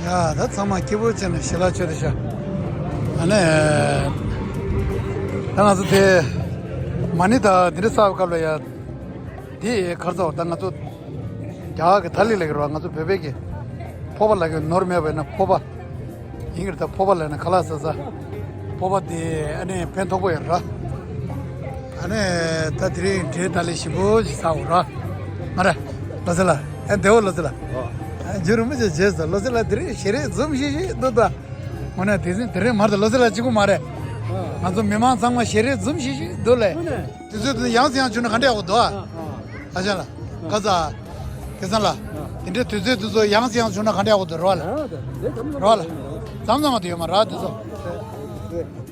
ཡ། ད་ཚང་མ་སྐྱིད་པོ་བྱས་ནས་ཞལ་ལག་མཆོད་དེ་ཤག་ཨ་ནི། ད་ང་ཚོ་དེ་མ་ཎི་དང་འདི་འདྲ་བསགས་པའི་སྐབས་ལ་ཡ། འདི་ཁར་ཚོགས་ད་ང་ཚོ་རྒྱ་གར་གྱི་ཐ་ལི་ལབ་ཀྱི་རེད་བ། ང་ཚོ་བོད་པའི་གི་ཕོར་པ་ལབ་ཀྱི་ནོར་མེད་པ་ཡིན་ན་ཕོར་པ། ཡིན་གྱི་རེད། ད་ཕོར་པ་ལབ་ན་ཁ་ལག་ཟ་ས། ཕོར་པ་དེ་ཨ་ནི་ཕན་ཐོགས་པོ་ཡོད་ར། ཨ་ནི་ད་དེ་རིང་འབྲས་ཐ་ལི་ཞིམ་པོ་ཞིག་ཟ་འོ་ར། མ་རེད། ལོ་ཙཱ་ལགས། ཨ་བདེ་བོ་ལོ་ཙཱ་ལགས། ཨ་རྒྱུན་རིང་པོ་ཞིག་བརྗེད་སོང་། ལོ་ཙཱ་ལགས་དེ་རིང་ཞལ་རས་འཛུམ་ཞིག་ཞིག་འདུག་ད། དངོས་གནས་དེ་ཚོ་དེ་རིང་མར་ད་ལོ་ཙཱ་ལགས་གཅིག་པུ་མ་རེད། ང་ཚོ་མི་མང་ཚང་མ་ཞལ་རས་འཛུམ་ཞིག་ཞིག་འདུག་ལེ། དུས་ཚོད་དུ་ཡང་སེ་ཡང་བྱུང་ན་ག་འདྲ་ཡག་པོ་འདུག་ཨ། ཨ་ཅག་ལགས། ག་ས། སྐལ་བཟང་ལགས། དེ་འདྲའི་དུས་ཚོད་དུ་ཚོ་ཡང་སེ་ཡང་བྱུང་ན་ག་འདྲ་ཡག་པོ་འདུག་རོ་ལ། རོ་ལ། མཚམས་མཚམས་དུ་ཡོད་མ་ར་དུས་ཚོད།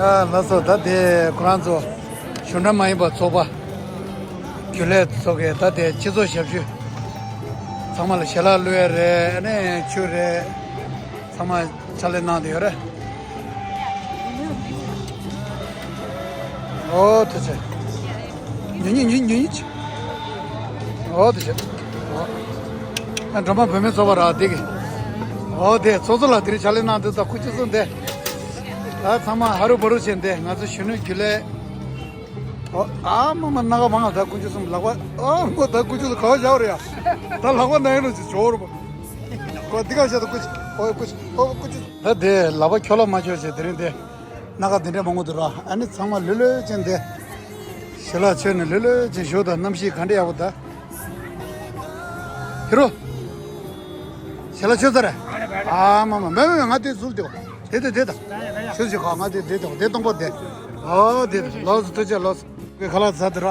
ཡ་ལགས་སོ། ད་དེ་ཁོ་རང་ཚོ་གཞུང་འབྲེལ་མ་ཡིན་པ་ཚོགས་པ་རྒྱུན་ལས་ཚོ་གིས་ད་དེ་སྤྱི་ཚོགས་ཞབས་ཞུ་ཚང་མ་ལ་ཞལ་ལག་བླུགས་ཡ་རེད། ཨ་ནི་ཆུ་རེད། ཚང་མ་ཕྱག་ལས་གནང་བསྡད་ཡོད་རེད། ཨོ་ཐུགས་རྗེ་ཆེ། ཉུང་ཉུང་ཉུང་ཉུང་ཆེ། ཨོ་ཐུགས་རྗེ་ཆེ། ཨོ། ཨ་འབྲོག་པ་བུད་མེད་ཚོགས་པ་ར་འདི་གི། ཨོ་དེ་ཚོགས་གཙོ་ལགས་དེ་རིང་ཕྱག་ལས་གནང་འདུག་ད་སྐུ་མཁྱེན་གསུངས་ཏེ། ད་ཚང་མ་ཧ་རུ་བ་རུ་བྱས་ཏེ་ང་ཚོ་གཞོན་ནུ་རྒྱུན་ལས། ཨོ་ཨ་མ་མ་སྣ་ཁ་མང་ང་ད་སྐུ་མཁྱེན་གསུངས་ལག་པ། ཨོ་མ་ད་སྐུ་མཁྱེན་གསུངས་ག་བ་བཞག་རེད་ཡ། ད་ལག་པ་ན་ཡིན་ནོ་ཅིག་ཇོ་བོ་རུ་བ། ཁོ་འདི་ག་བཞག་ད་སྐུ་མཁྱེན། ཨོ་སྐུ་མཁྱེན། ཨོ་སྐུ་མཁྱེན། ད་དེ་ལག་པ་འཁྱོག་ལ་མ་འཁྱོག་བྱས་དེ་རིང་དེ། སྣ་ཁ་འདི་འདྲ་མང་པོ་འདུག་ར། ཨ་ནི་ཚང་མ་ལྷོད་ལྷོད་ཅན་དེ། ཞལ་ལག་མཆོད་ནས་ལྷོད་ལྷོད་ཅན་བཞུགས་དང་། གནམ་གཤིས་ག་འདྲ་ཡག་པོ་ད། ཧེ་རོ། ཞལ་ལག་མཆོད་ཚར་རེད། ཨ་མ་མ་མེ་མེ་མེ་ང་དེ་ཟུར་དེ་བ། དེ་དེ་དེ་ད། ཆུ་ཞིག་ག་ང་དེ་དེ་དེ་བ་དེ་སྟོང་པ་དེ། ཨ་དེ་དེ་ལོ་སུ་ཐུ་ཆ་ལོ་སུ། ཁ་ལག་ཟ་དེ་ར།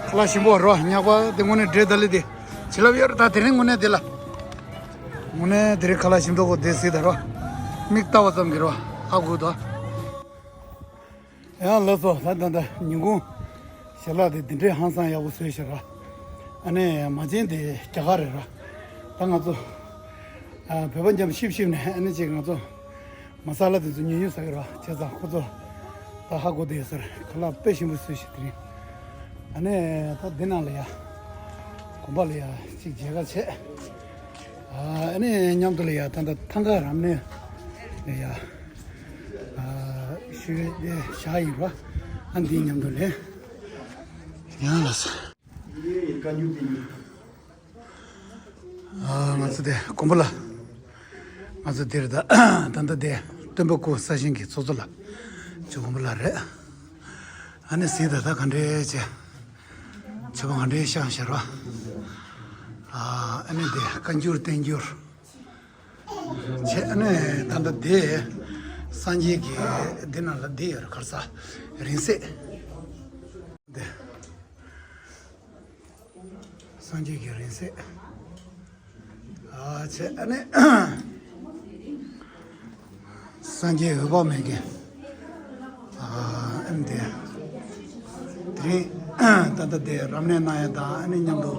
ཁ་ལག་ཞིམ་པོ་རོ། ཉག་པ་དེ་དངོས་གནས་འབྲས་ཐ་ལི་དེ། བྱིན་རླབས་ཡོད་རེད་ད་དེ་རིང་དངོས་གནས་དེ་ལ། དངོས་གནས་དེ་རིང་ཁ་ལག་ཞིམ་མདོག་གོ་དེ་སྲིད་ད་རོ། མིག་ལྟ་བ་ཙམ་གྱིས་རོ། ཧ་གོ་ད། ཡང་ལགས་སོ། ད་ད་ད་ཉིན་གུང་ཞལ་ལག་དེ་འདི་འདྲའི་ཧང་སང་ཡག་པོ་བཟོས་ཤག་ར། ཨ་ནི་མ་བྱན་དེ་རྒྱ་གར་རེད་ར། ད་ང་ཚོ་ཨ་བོད་པ་འཇམ་ཤིབ་ཤིབ་ནས་ཨ་ནི་ཅིག་ང་ཚོ་མ་ས་ལ་དེ་ཚོ་ཉོ་ཉོ་ཟ་གི་ར། བྱས་ཙང་ཁོ་ཚོ་ད་ཧ་གོ་བསྡད་ཡོད་ས་རེད། ཁ་ལག་དཔེ་ཞིམ་པོ་བཟོས་ཤག་དེ་རིང་། ཨ་ནི་ད་འདི་ནང་ལ་ཡ་གོམ་པ་ལ་ཡ་ཅིག་མཇལ་ཁ་བྱས། ཨ་ནི་མཉམ་དུ་ལ་ཡ་ད་ད་ཐང་ག་རམ་ནས་ལ་ཡ། ཨ་ཞུ་བའི་ཞག་ཡིན་པ། ཨ་འདིའི་མཉམ་དུ་ལས། ཡང་ལགས་སོ། ཨ་ང་ཚོ་དེ་དགོན་པ་ལ། ང་ཚོ་དེར་ད་ད་ལྟ་དེ་སྟོན་པ་སྐུ་གསར་བཞེངས་ཀྱི་ཚོགས་གཙོ་ལགས་ཇོ་དགོན་པ་ལགས་རེད། ཨ་ནི་གཟིགས་ད་ད་ག་འདྲས་བྱས། ཆོས་པ་ག་འདྲས་ཤག་ཤར་བ། ཨ་ནི་དེ་བཀའ་འགྱུར་བསྟན་འགྱུར། བྱས་ཨ་ནི་ད་ལྟ་དེ་སངས་རྒྱས་ཀྱི་འདི་ནང་ལ་འདི་ཡོད་རེད། ག་རེ་ཟ། རིང་བསྲེལ། འདི་སངས་རྒྱས་ཀྱི་རིང་བསྲེལ། ཨ་བྱས་ཨ་ནི་སངས་རྒྱས་འོད་དཔག་མེད་ཀྱི་ཨ་ཨེམ་དེ། དེ་རིང་ད་ལྟ་དེ་རབ་གནས་གནང་ཡ་དང་ཨ་ནི་མཉམ་དུ་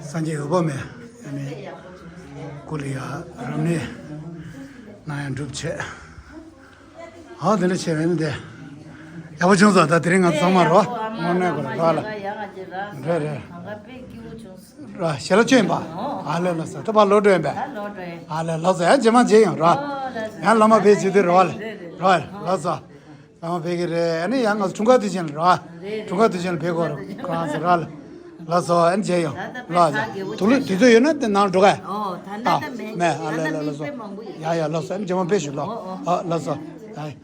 སངས་རྒྱས་འོད་དཔག་མེད་ཨ་ནི་སྐུ་ལ་ཡ་རབ་གནས་གནང་ཡ་འགྲུབ་བྱས། ཨ་དེ་འདྲ་བྱས་པས་ནི་དེ་ཡག་པོ་བྱུང་སོང་། ད་དེ་རིང་ང་ཚང་མ་རོ་དངོས་གནས་གོ་ལ་རོ་ལ་རེད་རེད། ར་ཞལ་ལག་མཆོད་ཡིན་པ། ཨ་ལེ་ལགས་སོ། ད་ཕར་ལོག་འགྲོ་ཡིན་པས། ཨ་ལེ་ལགས་སོ། ཡང་རྗེས་མ་མཇལ་ཡོང་ར། ཡང་བླ་མ་ཕེབས་བྱེད་དུས་རོ་ལ་རོ་ལགས་སོ། དང་ཕེབས་ཀྱི་རེད། ཨ་ནི་ཡང་ང་ཚོ་འཁྲུངས་སྐར་དུས་ཆེན་ལ་ར། འཁྲུངས་སྐར་དུས་ཆེན་ལ་ཕེབས་དགོས་རེད། ཁོ་རང་ཚོ་ར་ལ། ལགས་སོ། ཨ་ནི་མཇལ་ཡོང་། ལགས་ལགས། དུག་ལོག་དུས་ཚོད་ཡོད་ན་དེ་ནང་འགྲོ་ག་ཨོ་ད་ལྟ་ད་མེད། མེད། ཨ་ལ་ལ་ལགས་སོ། ཡ་ཡ་ལགས་སོ། ཨ་ནི་རྗེས་མ་ཕེབས་ཤོག་ལགས། ཨོ་ཨོ། ཨ་ལགས་སོ། ཡ་ཡ།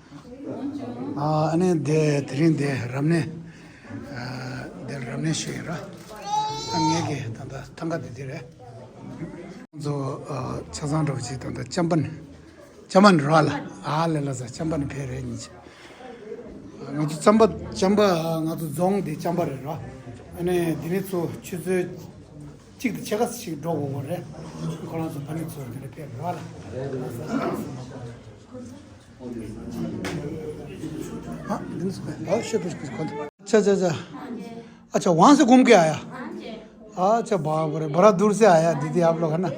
ཨ་ནི་དེ་དེ་རིང་དེ་རབ་གནས། ཨ་དེ་རབ་གནས་ཤིག་ར། ད་ངེད་ཀྱི་ད་ལྟ་ཐང་ག་དེ་དེ་རེད། ང་ཚོ་ཨ་ཆ་ཚང་འདྲ་བོ་ཅིག་ད་ལྟ་ཅམ་པ་ནས། ཅམ་པ་ནས་ར་ལ། ཨ་ལེ་ལགས་སོ། ཅམ་པ་ནས་ཕེབས་རེད་ཉིན་ཅིག་ང་ཚོ་ཅམ་པ་ཅམ་པ་ང་ཚོ་རྫོང་འདི་ཅམ་པ་རེད་ར། ཨ་ནི་འདི་ནས་ཚུར་ཆུ་ཚོད་གཅིག་དང་ཕྱེད་ཀ་ཞིག་འགྲོ་དགོས་པ་རེད། ཁོ་རང་ཚོ་ཕ་ནི་ཚུར་འདི་ནས་ཕེབས་ར་ལ། ཨ་འདི་ནས་ཚུར་ཕེབས། ཨ་ཤོད་པ་ཞིག་གོ་འདི། ཆ་ཆ་ཆ། अच्छा, वहाँ से घूम के आया? हाँ जी। अच्छा, बाप रे, बड़ा दूर से आया दीदी आप लोग, है ना?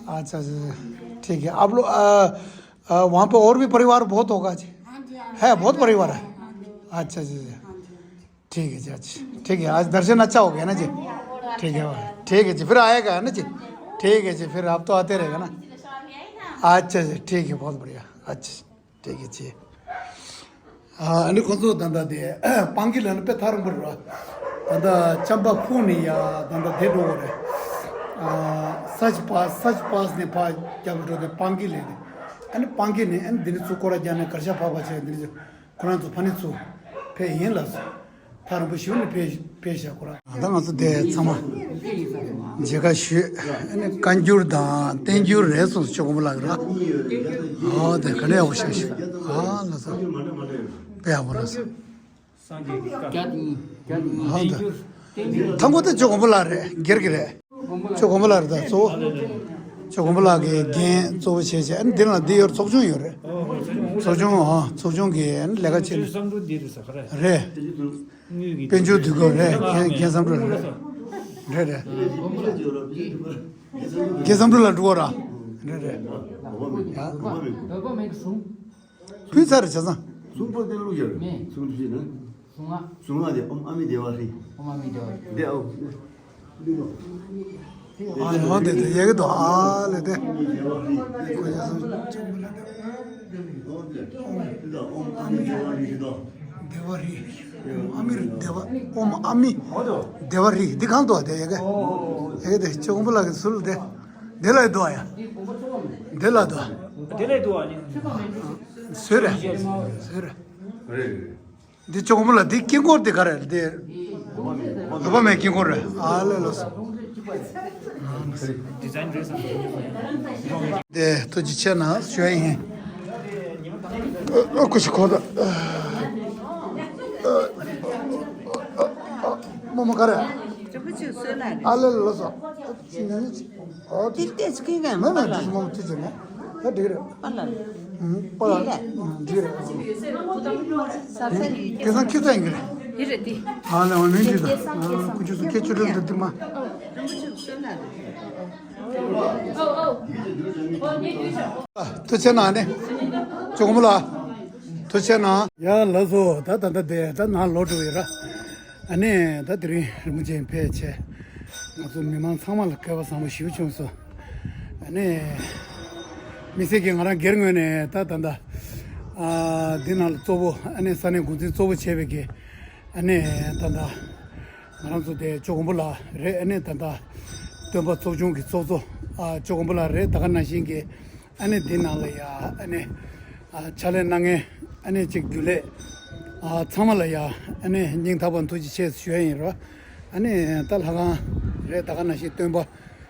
अच्छा, अच्छा, अच्छा, ठीक है। आप लोग, अ, अ, वहाँ पे और भी परिवार बहुत होगा जी? हाँ जी, हाँ जी। है, बहुत परिवार है? हाँ जी। अच्छा, अच्छा, अच्छा। हाँ जी, हाँ जी। ठीक है जी, अच्छा, ठीक है, आज दर्शन अच्छा हो गया ना जी? हाँ जी, हाँ जी। ठीक है, ठीक है जी, फिर आएगा, है ना जी? ठीक है जी, फिर आप तो आते रहेगा ना? अच्छा जी, ठीक है, बहुत बढ़िया, अच्छा। དེ་གི་ཆེ། ཨ་ནི་ཁོ་ཚོ་ད་ལྟ་དེ་སྤང་གི་ལ་ནི་དཔེ་ཐག་རིང་པོ་རེད་བ། ད་ལྟ་ཅམ་པ་ཁུག་ནས་ཡ་ད་ལྟ་དེ་འགྲོ་དགོས་རེད། ཨ་ས་ཆ་པ་ས་ཆ་པ་ནས་ཕར་རྒྱབ་འགྲོ་དེ་སྤང་གི་ལ་ནི། ཨ་ནི་སྤང་གི་ནས་ཨ་ནི་འདི་ནས་ཚུར་སྐོར་ར་རྒྱབ་ནས་གར་ཞ་ཕར་ཕར་བྱས་འདི་ནས་ཁོ་རང་ཚོ་ཕ་ནས་ཚུར་ཕེབས་ཡིན་ལབ་སོང་། ཐག་རིང་པོ་ཞིག་ནས་ཕེབས་ཕེབས་བཞག་ཁོ་རང་། ད་ང་ཚོ་དེ་ཚང་མ་མཇལ་ཁ་ཞུས། ཨ་ནི་བཀའ་འགྱུར་དང་བསྟན་འགྱུར་རེད་གསུངས་སོང་། ཆོས་སྐོམ་པོ་ལགས་ར། ཨོ་དེ་ག་ནས་ཡག་པོ་ཤག་ཤག་ཨ་ལགས་སོ། དཔེ་ཡག་པོ་ལགས་སོ། ཨོ་དེ་ཐང་གོ་དེ་ཆོས་སྐོམ་པོ་ལགས་རེད། སྒེར་གྱི་རེད། ཆོས་སྐོམ་པོ་ལགས་རེད། ད་གཙོ་བོ་ཆོས་སྐོམ་པོ་ལགས་ཀྱི་འགན་གཙོ་བོ་བྱས་བྱས། ཨ་ནི་འདི་ལ་འདི་ཡོད་ཚོགས་ཆུང་ཡོད་རེད། ཚོགས་ཆུང་། ཨ་ཚོགས་ཆུང་གི་ཨ་ནི་ལས་ཀ་བྱེད་ནི་རེད། དངུལ་གྱི་དཔལ་འབྱོར་དུས་སྐབས་རེད། རྒན་རྒན་བསམ་འགྲུབ་རེད། རེད་རེད། རྒན་བསམ་འགྲུབ་ལགས་འགྲོ་ར། རེད་རེད། ཡ། བུ་ཚ་རེད་བྱས་ཙང་། གསུང་པོ་དེ་ལུགས་ཡོད། མེད། གསུང་དུས་ན། གསུང་ང་། གསུང་ང་དེ་ཨོཾ་ཨ་མི་དེ་བ་ཧྲི། ཨོཾ་ཨ་མི་དེ་བ་ཧྲི། དེ་ཨོ། ཨ་ནི་འོ་དེ་དེ་ཡ་གི་དོ་ཨ་ལེ་དེ། ཁོ་ཡ་སོ། བདེ་བ་རི། ཨ་མི་རི་བདེ་བ། ཨོཾ་ཨ་མི་བདེ་བ་རི། འདི་གང་དུ་བ་དེ་ཡ་གི། ཡ་གི་དེ་ཆོས་སྐོམ་པོ་ལགས་ཀྱི་ཟུར་དེ། དེ་ལ་དུ་བ་ཡ། དེ་ལ་དུ་བ། དེ་ལ་དུ་བ་ནི། ཟོས་རེད། ཟོས་རེད། རེད་རེད། འདི་ཆོས་སྐོམ་པོ་ལགས་འདི་དཀྱིལ་འཁོར་འདི་ག་རེ་རེད་འདི། འོ་བ་མའི་དཀྱིལ་འཁོར་རེད། ཨ་ལེ་ལགས་སོ། དེ་ཐུགས་རྗེ་ཆེ་གནང་ཞུ་ཡ་ཡིན། ཨ་ཁུ་ཞིག་ཁོ་ད། རྨོ་མོ་ག་རེ། ཨ་ལེ་ལགས་སོ། ཨོ་ཏི་ཏི་ཅི་ཀི་ག་མ་མ་ཏི་མ་མ་ཏི་ཅི་ན། ད་འགྲིག་རེད། པ་ལ། ཨུམ་པ་ལ། འགྲིག་རེད། ས་ས་ཡི་ཀེ་སང་ཁྱི་ཚ་ཡིན་གི་རེད། འདི་རེད་འདི། ཨ་ལེ་འོ་མིང་འདི་ད། ཀེ་སང་ཀེ་སང་། ཨ་ཁུ་ཆུ་སུ་ཁྱི་ཆུ་རེད་འདི་མ། རིན་པོ་ཆེ་བསོད་ནམས་རེད། ཐུགས་རྗེ་གནང་ནི། ཆོས་སྐོམ་པོ་ལགས། ཐུགས་རྗེ་གནང་། ཡ་ལགས་སོ། ད་ད་ད་དེ་ད་ནང་ལོག་འགྲོ་ཡོད་ར། ཨ་ནི་ད་དེ་རིང་རིན་པོ་ཆེ་ཕེབས་བྱས། ང་ཚོ་མི་མང་ཚང་མ་ལ་སྐལ་བ་བཟང་པོ་ཞེ་པོ་བྱུང་སོང་། ཨ་ནི་དམིགས་བསལ་གྱིས་ང་རང་སྒེར་ངོས་ནས་ད་ད་ད། ཨ་འདི་ནང་ལ་གཙོ་བོ་ཨ་ནི་ས་གནས་འགོ་འཛིན་གཙོ་བོ་བྱས་པའི་གི། ཨ་ནི་ད་ད། ང་རང་ཚོ་དེ་ཆོས་སྐོམ་པོ་ལགས་རེད། ཨ་ནི་ད་ད། སྟོན་པ་ཚོགས་ཆུང་གི་ཚོགས་གཙོ། ཨ་ཆོས་སྐོམ་པོ་ལགས་རེད། ད་ག་ནང་བཞིན་གྱི། ཨ་ནི་འདི་ནང་ལ་ཡ་ཨ་ནི་ཨ་ཕྱག་ལས་གནང་མཁན་ཨ་ནི་གཅིག་རྒྱུན་ལས་ཨ་ཚང་མ་ལ་ཡ་ཨ་ནི་སྙིང་ཐག་པ་ཐུགས་རྗེ་ཆེ་ཞུ་ཡ་ཡིན་རོ། ཨ་ནི་ད་ལྷ་ཁང་རེད། ད་ག་ནང་བཞིན་སྟོན་པ་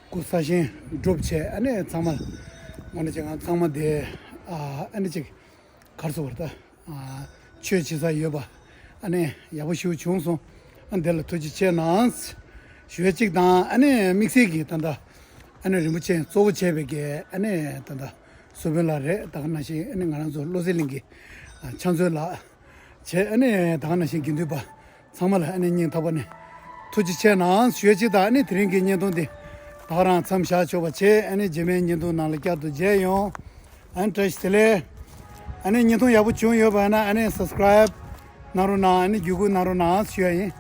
སྐུ་གསར་བཞེངས་གྲུབ་བྱས། ཨ་ནི་ཚང་མ་ངོ་ནས་ཅིག་ང་ཚང་མ་དེ་ཨ་ཨ་ནི་ཅིག་གར་སོང་བར་ད། ཨ་ཆོས་བྱེད་ས་ཡོད་པ་ཨ་ནི་ཡག་པོ་ཞིག་བྱུང་སོང་། ཨ་འདི་ལ་ཐུགས་རྗེ་ཆེ་གནང་ཞུ་ཡ་གཅིག་དང་། ཨ་ནི་དམིགས་བསལ་གྱིས་ད་ལྟ་ཨ་ནི་རིན་པོ་ཆེ་གཙོ་བོ་བྱས་པའི་གི་ཨ་ནི་ད་ལྟ་སུ་དཔོན་ལགས་རེད། ད་ག་ནང་བཞིན་ཨ་ནི་ང་རང་ཚོ་བློ་གསལ་གླིང་གི་ཨ་ཕྱག་མཛོད་ལགས་བྱས། ཨ་ནི་ད་ག་ནང་བཞིན་དགེ་འདུན་པ་ཚང་མ་ལ་ཨ་ནི་སྙིང་ཐག་པ་ནས་ཐུགས་རྗེ་ཆེ་གནང་ཞུ་ཡ་གཅིག་དང་། ཨ་ནི་དེ་རིང་གི་བརྙན་ཐུང་འདི་ད་ག་རང་མཚམས་བཞག་ཆོག་པ་བྱས། ཨ་ནི་རྗེས་མའི་བརྙན་ཐུང་ནང་ལ་བསྐྱར་དུ་མཇལ་ཡོང་། ཨ་ནི་བཀྲ་ཤིས་བདེ་ལེགས། ཨ་ནི་བརྙན་ཐུང་ཡག་པོ་བྱུང་ཡོད་པ་ན་ཨ་ནི་སབ་སི་ཀ་རའིབ་གནང་རོགས་གནང་། ཨ་ནི་བརྒྱུད་སྐུར་གནང་རོགས་གནང་ཞུ་ཡ་ཡིན།